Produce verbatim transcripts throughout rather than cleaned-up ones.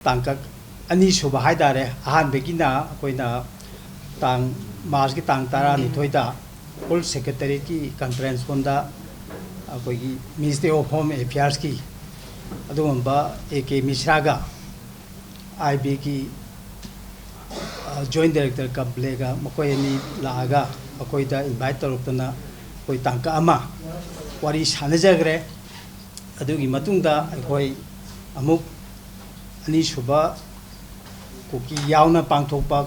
ꯇꯥꯡꯀꯛ ꯑꯅꯤꯁꯨꯕ ꯍꯥꯏ ꯇꯥꯔꯦ꯫ ꯑꯍꯥꯟꯕꯒꯤꯅ ꯑꯩꯈꯣꯏꯅ ꯇꯥꯡ, ꯃꯥꯔꯆꯀꯤ ꯇꯥꯡ ꯇꯔꯥꯅꯤꯊꯣꯏꯗ ꯍꯣꯜ ꯁꯦꯀ꯭ꯔꯦꯇꯔꯤꯌꯦꯠꯀꯤ ꯀꯟꯐꯔꯦꯟꯁ ꯍꯣꯜꯗ ꯑꯩꯈꯣꯏꯒꯤ ꯃꯤꯅꯤꯁꯇ꯭ꯔꯤ ꯑꯣꯐ ꯍꯣꯝ ꯑꯦꯐꯤꯌꯔꯁꯀꯤ ꯑꯗꯨꯒꯨꯝꯕ A K ꯃꯤꯁ꯭ꯔꯥꯒ I ꯕꯤꯒꯤ join director ꯀꯝꯕ꯭ꯂꯦꯒ ꯃꯈꯣꯏ ꯑꯅꯤ ꯂꯥꯛꯑꯒ ꯑꯩꯈꯣꯏꯗ ꯏꯟꯚꯥꯏꯠ ꯇꯧꯔꯛꯇꯅ ꯑꯩꯈꯣꯏ ꯇꯥꯡꯀꯛ ꯑꯃ ꯋꯥꯔꯤ ꯁꯥꯟꯅꯖꯈ꯭ꯔꯦ꯫ ꯑꯗꯨꯒꯤ ꯃꯇꯨꯡꯗ ꯑꯩꯈꯣꯏ ꯑꯃꯨꯛ ꯑꯅꯤꯁꯨꯕ ꯀꯨꯀꯤ ꯌꯥꯎꯅ ꯄꯥꯡꯊꯣꯛꯄ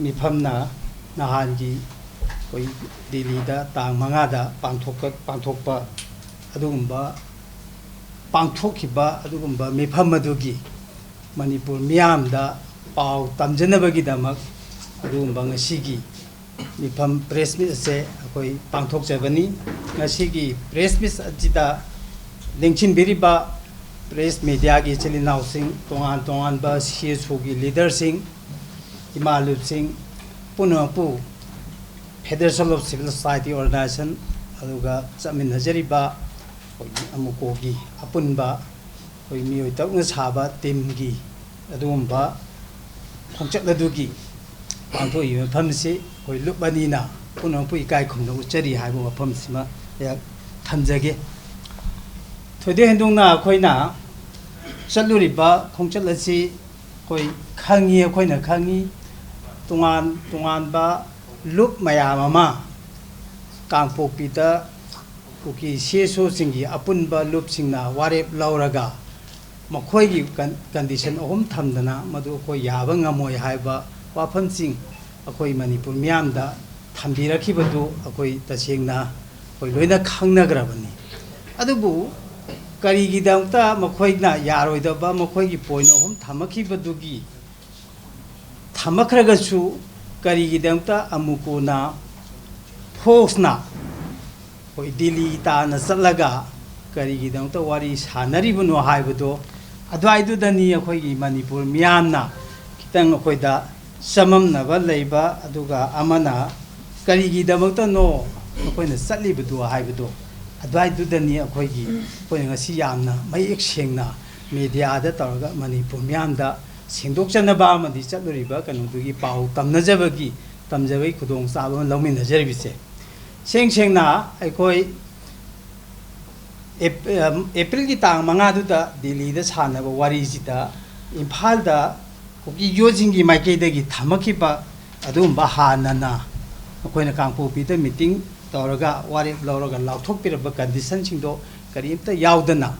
ꯃꯤꯐꯝꯅ ꯅꯍꯥꯟꯒꯤ ꯑꯩꯈꯣꯏ ꯗꯤꯜꯂꯤꯗ ꯇꯥꯡ ꯃꯉꯥꯗ ꯄꯥꯡꯊꯣꯛꯄ, ꯄꯥꯡꯊꯣꯛꯄ ꯑꯗꯨꯒꯨꯝꯕ, ꯄꯥꯡꯊꯣꯛꯈꯤꯕ ꯑꯗꯨꯒꯨꯝꯕ ꯃꯤꯐꯝ ꯑꯗꯨꯒꯤ ꯃꯅꯤꯄꯨꯔ ꯃꯤꯌꯥꯝꯗ ꯄꯥꯎ ꯇꯝꯖꯅꯕꯒꯤꯗꯃꯛ ꯑꯗꯨꯒꯨꯝꯕ ꯉꯁꯤꯒꯤ ꯃꯤꯐꯝ ꯄ꯭ꯔꯦꯁ ꯃꯤꯠ ꯑꯁꯦ ꯑꯩꯈꯣꯏ ꯄꯥꯡꯊꯣꯛꯆꯕꯅꯤ꯫ ꯉꯁꯤꯒꯤ ꯄ꯭ꯔꯦꯁ ꯃꯤꯠ ꯑꯁꯤꯗ ꯂꯦꯡꯁꯤꯟꯕꯤꯔꯤꯕ ꯄ꯭ꯔꯦꯁ ꯃꯦꯗꯤꯌꯥꯒꯤ ꯏꯆꯤꯜ ꯏꯅꯥꯎꯁꯤꯡ, ꯇꯣꯉꯥꯟ ꯇꯣꯉꯥꯟꯕ ꯁꯤ ꯑꯦꯁ ꯑꯣꯒꯤ ꯂꯤꯗꯔꯁꯤꯡ, ꯏꯃꯥ ꯂꯨꯞꯁꯤꯡ ꯄꯨꯝꯅꯃꯛꯄꯨ Federation of Civil Society Organization ꯑꯗꯨꯒ ꯆꯠꯃꯤꯟꯅꯖꯔꯤꯕ ꯑꯩꯈꯣꯏꯒꯤ ꯑꯃꯨꯀꯣꯒꯤ ꯑꯄꯨꯟꯕ ꯑꯩꯈꯣꯏ ꯃꯤꯑꯣꯏ ꯇꯔꯨꯛꯅ ꯁꯥꯕ ꯇꯤꯝꯒꯤ ꯑꯗꯨꯒꯨꯝꯕ ꯈꯣꯡꯆꯠ ꯑꯗꯨꯒꯤ ꯄꯥꯡꯊꯣꯛꯏꯕ ꯃꯐꯝꯁꯤ ꯑꯩꯈꯣꯏ ꯂꯨꯞ ꯑꯅꯤꯅ ꯄꯨꯝꯅꯃꯛꯄꯨ ꯏꯀꯥꯏ ꯈꯨꯝꯅ ꯎꯠꯆꯔꯤ ꯍꯥꯏꯕ ꯋꯥꯐꯝꯁꯤꯃ ꯑꯩꯍꯥꯛ ꯊꯝꯖꯒꯦ꯫ ꯊꯣꯏꯗꯣꯛ ꯍꯦꯟꯗꯣꯛꯅ ꯑꯩꯈꯣꯏꯅ ꯆꯠꯂꯨꯔꯤꯕ ꯈꯣꯡꯆꯠ ꯑꯁꯤ ꯑꯩꯈꯣꯏ ꯈꯪꯉꯤ, ꯑꯩꯈꯣꯏꯅ ꯈꯪꯉꯤ꯫ ꯇꯣꯉꯥꯟ ꯇꯣꯉꯥꯟꯕ ꯂꯨꯞ ꯃꯌꯥꯝ ꯑꯃ ꯀꯥꯡꯄꯣꯛꯄꯤꯗ ꯀꯨꯀꯤ ꯁꯤ ꯑꯦꯁ ꯑꯣꯁꯤꯡꯒꯤ ꯑꯄꯨꯟꯕ ꯂꯨꯞꯁꯤꯡꯅ ꯋꯥꯔꯦꯞ ꯂꯧꯔꯒ ꯃꯈꯣꯏꯒꯤ ꯀꯟ-, ꯀꯟꯗꯤꯁꯟ ꯑꯍꯨꯝ ꯊꯝꯗꯅ ꯃꯗꯨ ꯑꯩꯈꯣꯏ ꯌꯥꯕ ꯉꯝꯃꯣꯏ ꯍꯥꯏꯕ ꯋꯥꯐꯝꯁꯤꯡ ꯑꯩꯈꯣꯏ ꯃꯅꯤꯄꯨꯔ ꯃꯤꯌꯥꯝꯗ ꯊꯝꯕꯤꯔꯛꯈꯤꯕꯗꯨ ꯑꯩꯈꯣꯏ ꯇꯁꯦꯡꯅ ꯑꯩꯈꯣꯏ ꯂꯣꯏꯅ ꯈꯪꯅꯈ꯭ꯔꯕꯅꯤ꯫ ꯑꯗꯨꯕꯨ ꯀꯔꯤꯒꯤꯗꯃꯛꯇ ꯃꯈꯣꯏꯅ ꯌꯥꯔꯣꯏꯗꯕ ꯃꯈꯣꯏꯒꯤ ꯄꯣꯏꯟ ꯑꯍꯨꯝ ꯊꯝꯃꯛꯈꯤꯕꯗꯨꯒꯤ ꯊꯝꯃꯛꯈ꯭ꯔꯒꯁꯨ ꯀꯔꯤꯒꯤꯗꯃꯛꯇ ꯑꯃꯨꯀꯣꯅ ꯐꯣꯔꯁꯅ ꯑꯩꯈꯣꯏ ꯗꯤꯜꯂꯤ ꯇꯥꯟꯅ ꯆꯠꯂꯒ ꯀꯔꯤꯒꯤꯗꯃꯛꯇ ꯋꯥꯔꯤ ꯁꯥꯟꯅꯔꯤꯕꯅꯣ ꯍꯥꯏꯕꯗꯣ ꯑꯗꯨꯋꯥꯏꯗꯨꯗꯅꯤ ꯑꯩꯈꯣꯏꯒꯤ ꯃꯅꯤꯄꯨꯔ ꯃꯤꯌꯥꯝꯅ ꯈꯤꯇꯪ ꯑꯩꯈꯣꯏꯗ ꯆꯃꯝꯅꯕ ꯂꯩꯕ, ꯑꯗꯨꯒ ꯑꯃꯅ ꯀꯔꯤꯒꯤꯗꯃꯛꯇꯅꯣ ꯃꯈꯣꯏꯅ ꯆꯠꯂꯤꯕꯗꯣ ꯍꯥꯏꯕꯗꯣ ꯑꯗꯨꯋꯥꯏꯗꯨꯗꯅꯤ ꯑꯩꯈꯣꯏꯒꯤ, ꯑꯩꯈꯣꯏꯅ ꯉꯁꯤ ꯌꯥꯝꯅ ꯃꯌꯦꯛ ꯁꯦꯡꯅ ꯃꯦꯗꯤꯌꯥꯗ ꯇꯧꯔꯒ ꯃꯅꯤꯄꯨꯔ ꯃꯤꯌꯥꯝꯗ ꯁꯦꯡꯗꯣꯛꯆꯅꯕ ꯑꯃꯗꯤ ꯆꯠꯂꯨꯔꯤꯕ ꯀꯩꯅꯣꯗꯨꯒꯤ ꯄꯥꯎ ꯇꯝꯅꯖꯕꯒꯤ, ꯇꯝꯖꯕꯒꯤ ꯈꯨꯗꯣꯡꯆꯥꯕ ꯑꯃ ꯂꯧꯃꯤꯟꯅꯖꯔꯤꯕꯁꯦ꯫ ꯁꯦꯡ ꯁꯦꯡꯅ ꯑꯩꯈꯣꯏ ꯑꯦꯞ-, ꯑꯦꯄ꯭ꯔꯤꯜꯒꯤ ꯇꯥꯡ ꯃꯉꯥꯗꯨꯗ ꯗꯤꯜꯂꯤꯗ ꯁꯥꯟꯅꯕ ꯋꯥꯔꯤꯁꯤꯗ ꯏꯝꯐꯥꯜꯗ ꯀꯨꯀꯤ ꯌꯣꯠꯁꯤꯡꯒꯤ ꯃꯥꯏꯀꯩꯗꯒꯤ ꯊꯝꯃꯛꯈꯤꯕ ꯑꯗꯨꯒꯨꯝꯕ ꯍꯥꯟꯅꯅ ꯑꯩꯈꯣꯏꯅ ꯀꯥꯡꯄꯣꯛꯄꯤꯗ ꯃꯤꯇꯤꯡ ꯇꯧꯔꯒ ꯋꯥꯔꯦꯞ ꯂꯧꯔꯒ ꯂꯥꯎꯊꯣꯛꯄꯤꯔꯕ ꯀꯟꯗꯤꯁꯟꯁꯤꯡꯗꯣ ꯀꯔꯤꯝꯇ ꯌꯥꯎꯗꯅ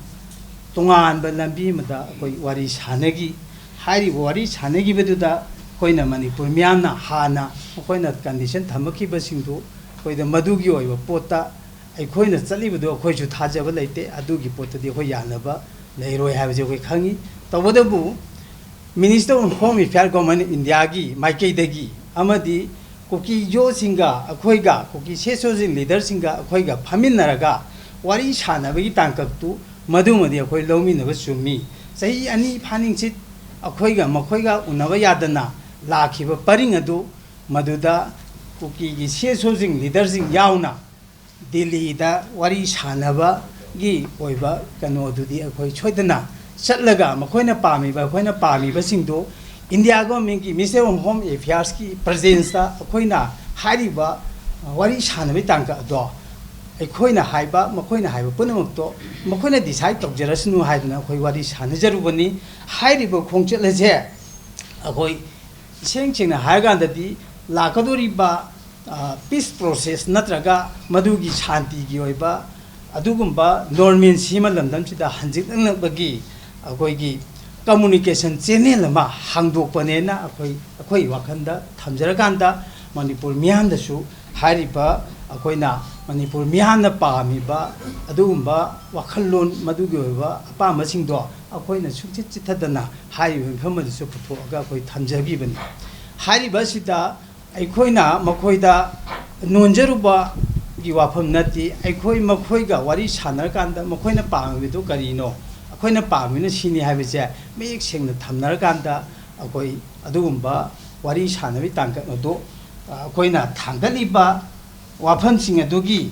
ꯇꯣꯉꯥꯟꯕ ꯂꯝꯕꯤ ꯑꯃꯗ ꯑꯩꯈꯣꯏ ꯋꯥꯔꯤ ꯁꯥꯟꯅꯈꯤ꯫ ꯍꯥꯏꯔꯤꯕ ꯋꯥꯔꯤ ꯁꯥꯟꯅꯈꯤꯕꯗꯨꯗ ꯑꯩꯈꯣꯏꯅ ꯃꯅꯤꯄꯨꯔ ꯃꯤꯌꯥꯝꯅ ꯍꯥꯟꯅ ꯃꯈꯣꯏꯅ ꯀꯟꯗꯤꯁꯟ ꯊꯝꯃꯛꯈꯤꯕꯁꯤꯡꯗꯨ ꯑꯩꯈꯣꯏꯗ ꯃꯗꯨꯒꯤ ꯑꯣꯏꯕ ꯄꯣꯠꯇ ꯑꯩꯈꯣꯏꯅ ꯆꯠꯂꯤꯕꯗꯨ ꯑꯩꯈꯣꯏꯁꯨ ꯊꯥꯖꯕ ꯂꯩꯇꯦ꯫ ꯑꯗꯨꯒꯤ ꯄꯣꯠꯇꯗꯤ ꯑꯩꯈꯣꯏ ꯌꯥꯅꯕ ꯂꯩꯔꯣꯏ ꯍꯥꯏꯕꯁꯤ ꯑꯩꯈꯣꯏ ꯈꯪꯉꯤ꯫ ꯇꯧꯕꯇꯕꯨ Minister of Home Affairs Government of Indiaꯒꯤ ꯃꯥꯏꯀꯩꯗꯒꯤ ꯑꯃꯗꯤ ꯀꯨꯀꯤ ꯌꯣꯠꯁꯤꯡꯒ ꯑꯩꯈꯣꯏꯒ, ꯀꯨꯀꯤ ꯁꯦꯁꯣꯁꯤꯡ ꯂꯤꯗꯔꯁꯤꯡꯒ ꯑꯩꯈꯣꯏꯒ ꯐꯝꯃꯤꯟꯅꯔꯒ ꯋꯥꯔꯤ ꯁꯥꯟꯅꯕꯒꯤ ꯇꯥꯡꯀꯛꯇꯨ ꯃꯗꯨꯃꯗꯤ ꯑꯩꯈꯣꯏ ꯂꯧꯃꯤꯟꯅꯕ ꯆꯨꯝꯃꯤ꯫ ꯆꯍꯤ ꯑꯅꯤ ꯐꯥꯅꯤꯡꯆꯤꯠ ꯑꯩꯈꯣꯏꯒ ꯃꯈꯣꯏꯒ ꯎꯅꯕ ꯌꯥꯗꯅ ꯂꯥꯛꯈꯤꯕ ꯄꯔꯤꯡ ꯑꯗꯨ ꯃꯗꯨꯗ ꯀꯨꯀꯤꯒꯤ ꯁꯦꯁꯣꯁꯤꯡ ꯂꯤꯗꯔꯁꯤꯡ ꯌꯥꯎꯅ ꯗꯤꯜꯂꯤꯗ ꯋꯥꯔꯤ ꯁꯥꯟꯅꯕꯒꯤ ꯑꯣꯏꯕ ꯀꯩꯅꯣꯗꯨꯗꯤ ꯑꯩꯈꯣꯏ ꯁꯣꯏꯗꯅ ꯆꯠꯂꯒ ꯃꯈꯣꯏꯅ ꯄꯥꯝꯃꯤꯕ, ꯑꯩꯈꯣꯏꯅ ꯄꯥꯝꯃꯤꯕꯁꯤꯡꯗꯨ ꯏꯟꯗꯤꯌꯥ ꯒꯣꯔꯃꯦꯟꯒꯤ Minister of Home Affairsꯀꯤ ꯄ꯭ꯔꯖꯦꯟꯁꯇ ꯑꯩꯈꯣꯏꯅ ꯍꯥꯏꯔꯤꯕ ꯋꯥꯔꯤ ꯁꯥꯟꯅꯕꯒꯤ ꯇꯥꯡꯀꯛ ꯑꯗꯣ ꯑꯩꯈꯣꯏꯅ ꯍꯥꯏꯕ, ꯃꯈꯣꯏꯅ ꯍꯥꯏꯕ ꯄꯨꯝꯅꯃꯛꯇꯣ ꯃꯈꯣꯏꯅ ꯗꯤꯁꯥꯏꯠ ꯇꯧꯖꯔꯁꯅꯨ ꯍꯥꯏꯗꯅ ꯑꯩꯈꯣꯏ ꯋꯥꯔꯤ ꯁꯥꯟꯅꯖꯔꯨꯕꯅꯤ꯫ ꯍꯥꯏꯔꯤꯕ ꯈꯣꯡꯆꯠ ꯑꯁꯦ ꯑꯩꯈꯣꯏ ꯏꯁꯦꯡ ꯁꯦꯡꯅ ꯍꯥꯏꯔꯀꯥꯟꯗꯗꯤ ꯂꯥꯛꯀꯗꯧꯔꯤꯕ ꯄꯤꯁ ꯄ꯭ꯔꯣꯁꯦꯁ ꯅꯠꯇ꯭ꯔꯒ ꯃꯗꯨꯒꯤ ꯁꯥꯟꯇꯤꯒꯤ ꯑꯣꯏꯕ ꯑꯗꯨꯒꯨꯝꯕ ꯅꯣꯔꯃꯦꯜꯁꯤ ꯑꯃ ꯂꯝꯗꯝꯁꯤꯗ ꯍꯟꯖꯤꯟꯅꯕꯒꯤ ꯑꯩꯈꯣꯏꯒꯤ ꯀꯝꯃꯨꯅꯤꯀꯦꯁꯟ ꯆꯦꯅꯦꯜ ꯑꯃ ꯍꯥꯡꯗꯣꯛꯄꯅꯦꯅ ꯑꯩꯈꯣꯏ, ꯑꯩꯈꯣꯏ ꯋꯥꯈꯜꯗ ꯊꯝꯖꯔꯀꯥꯟꯗ ꯃꯅꯤꯄꯨꯔ ꯃꯤꯌꯥꯝꯗꯁꯨ ꯍꯥꯏꯔꯤꯕ ꯑꯩꯈꯣꯏꯅ ꯃꯅꯤꯄꯨꯔ ꯃꯤꯌꯥꯝꯅ ꯄꯥꯝꯃꯤꯕ ꯑꯗꯨꯒꯨꯝꯕ ꯋꯥꯈꯜꯂꯣꯟ, ꯃꯗꯨꯒꯤ ꯑꯣꯏꯕ ꯑꯄꯥꯝꯕꯁꯤꯡꯗꯣ ꯑꯩꯈꯣꯏꯅ ꯁꯨꯡꯆꯤꯠ ꯆꯤꯠꯊꯗꯅ ꯍꯥꯏꯔꯤꯕ ꯃꯤꯐꯝ ꯑꯗꯨꯁꯨ ꯄꯨꯊꯣꯛꯑꯒ ꯑꯩꯈꯣꯏ ꯊꯝꯖꯈꯤꯕꯅꯤ꯫ ꯍꯥꯏꯔꯤꯕ ꯑꯁꯤꯗ ꯑꯩꯈꯣꯏꯅ ꯃꯈꯣꯏꯗ ꯅꯣꯟꯖꯔꯨꯕꯒꯤ ꯋꯥꯐꯝ ꯅꯠꯇꯦ꯫ ꯑꯩꯈꯣꯏ ꯃꯈꯣꯏꯒ ꯋꯥꯔꯤ ꯁꯥꯟꯅꯔꯀꯥꯟꯗ ꯃꯈꯣꯏꯅ ꯄꯥꯝꯃꯤꯕꯗꯨ ꯀꯔꯤꯅꯣ, ꯑꯩꯈꯣꯏꯅ ꯄꯥꯝꯃꯤꯕꯅ ꯁꯤꯅꯤ ꯍꯥꯏꯕꯁꯦ ꯃꯌꯦꯛ ꯁꯦꯡꯅ ꯊꯝꯅꯔꯀꯥꯟꯗ ꯑꯩꯈꯣꯏ ꯑꯗꯨꯒꯨꯝꯕ ꯋꯥꯔꯤ ꯁꯥꯟꯅꯕꯒꯤ ꯇꯥꯡꯀꯛ ꯑꯗꯨ, ꯑ, ꯑꯩꯈꯣꯏꯅ ꯊꯥꯡꯒꯠꯂꯤꯕ ꯋꯥꯐꯝꯁꯤꯡ ꯑꯗꯨꯒꯤ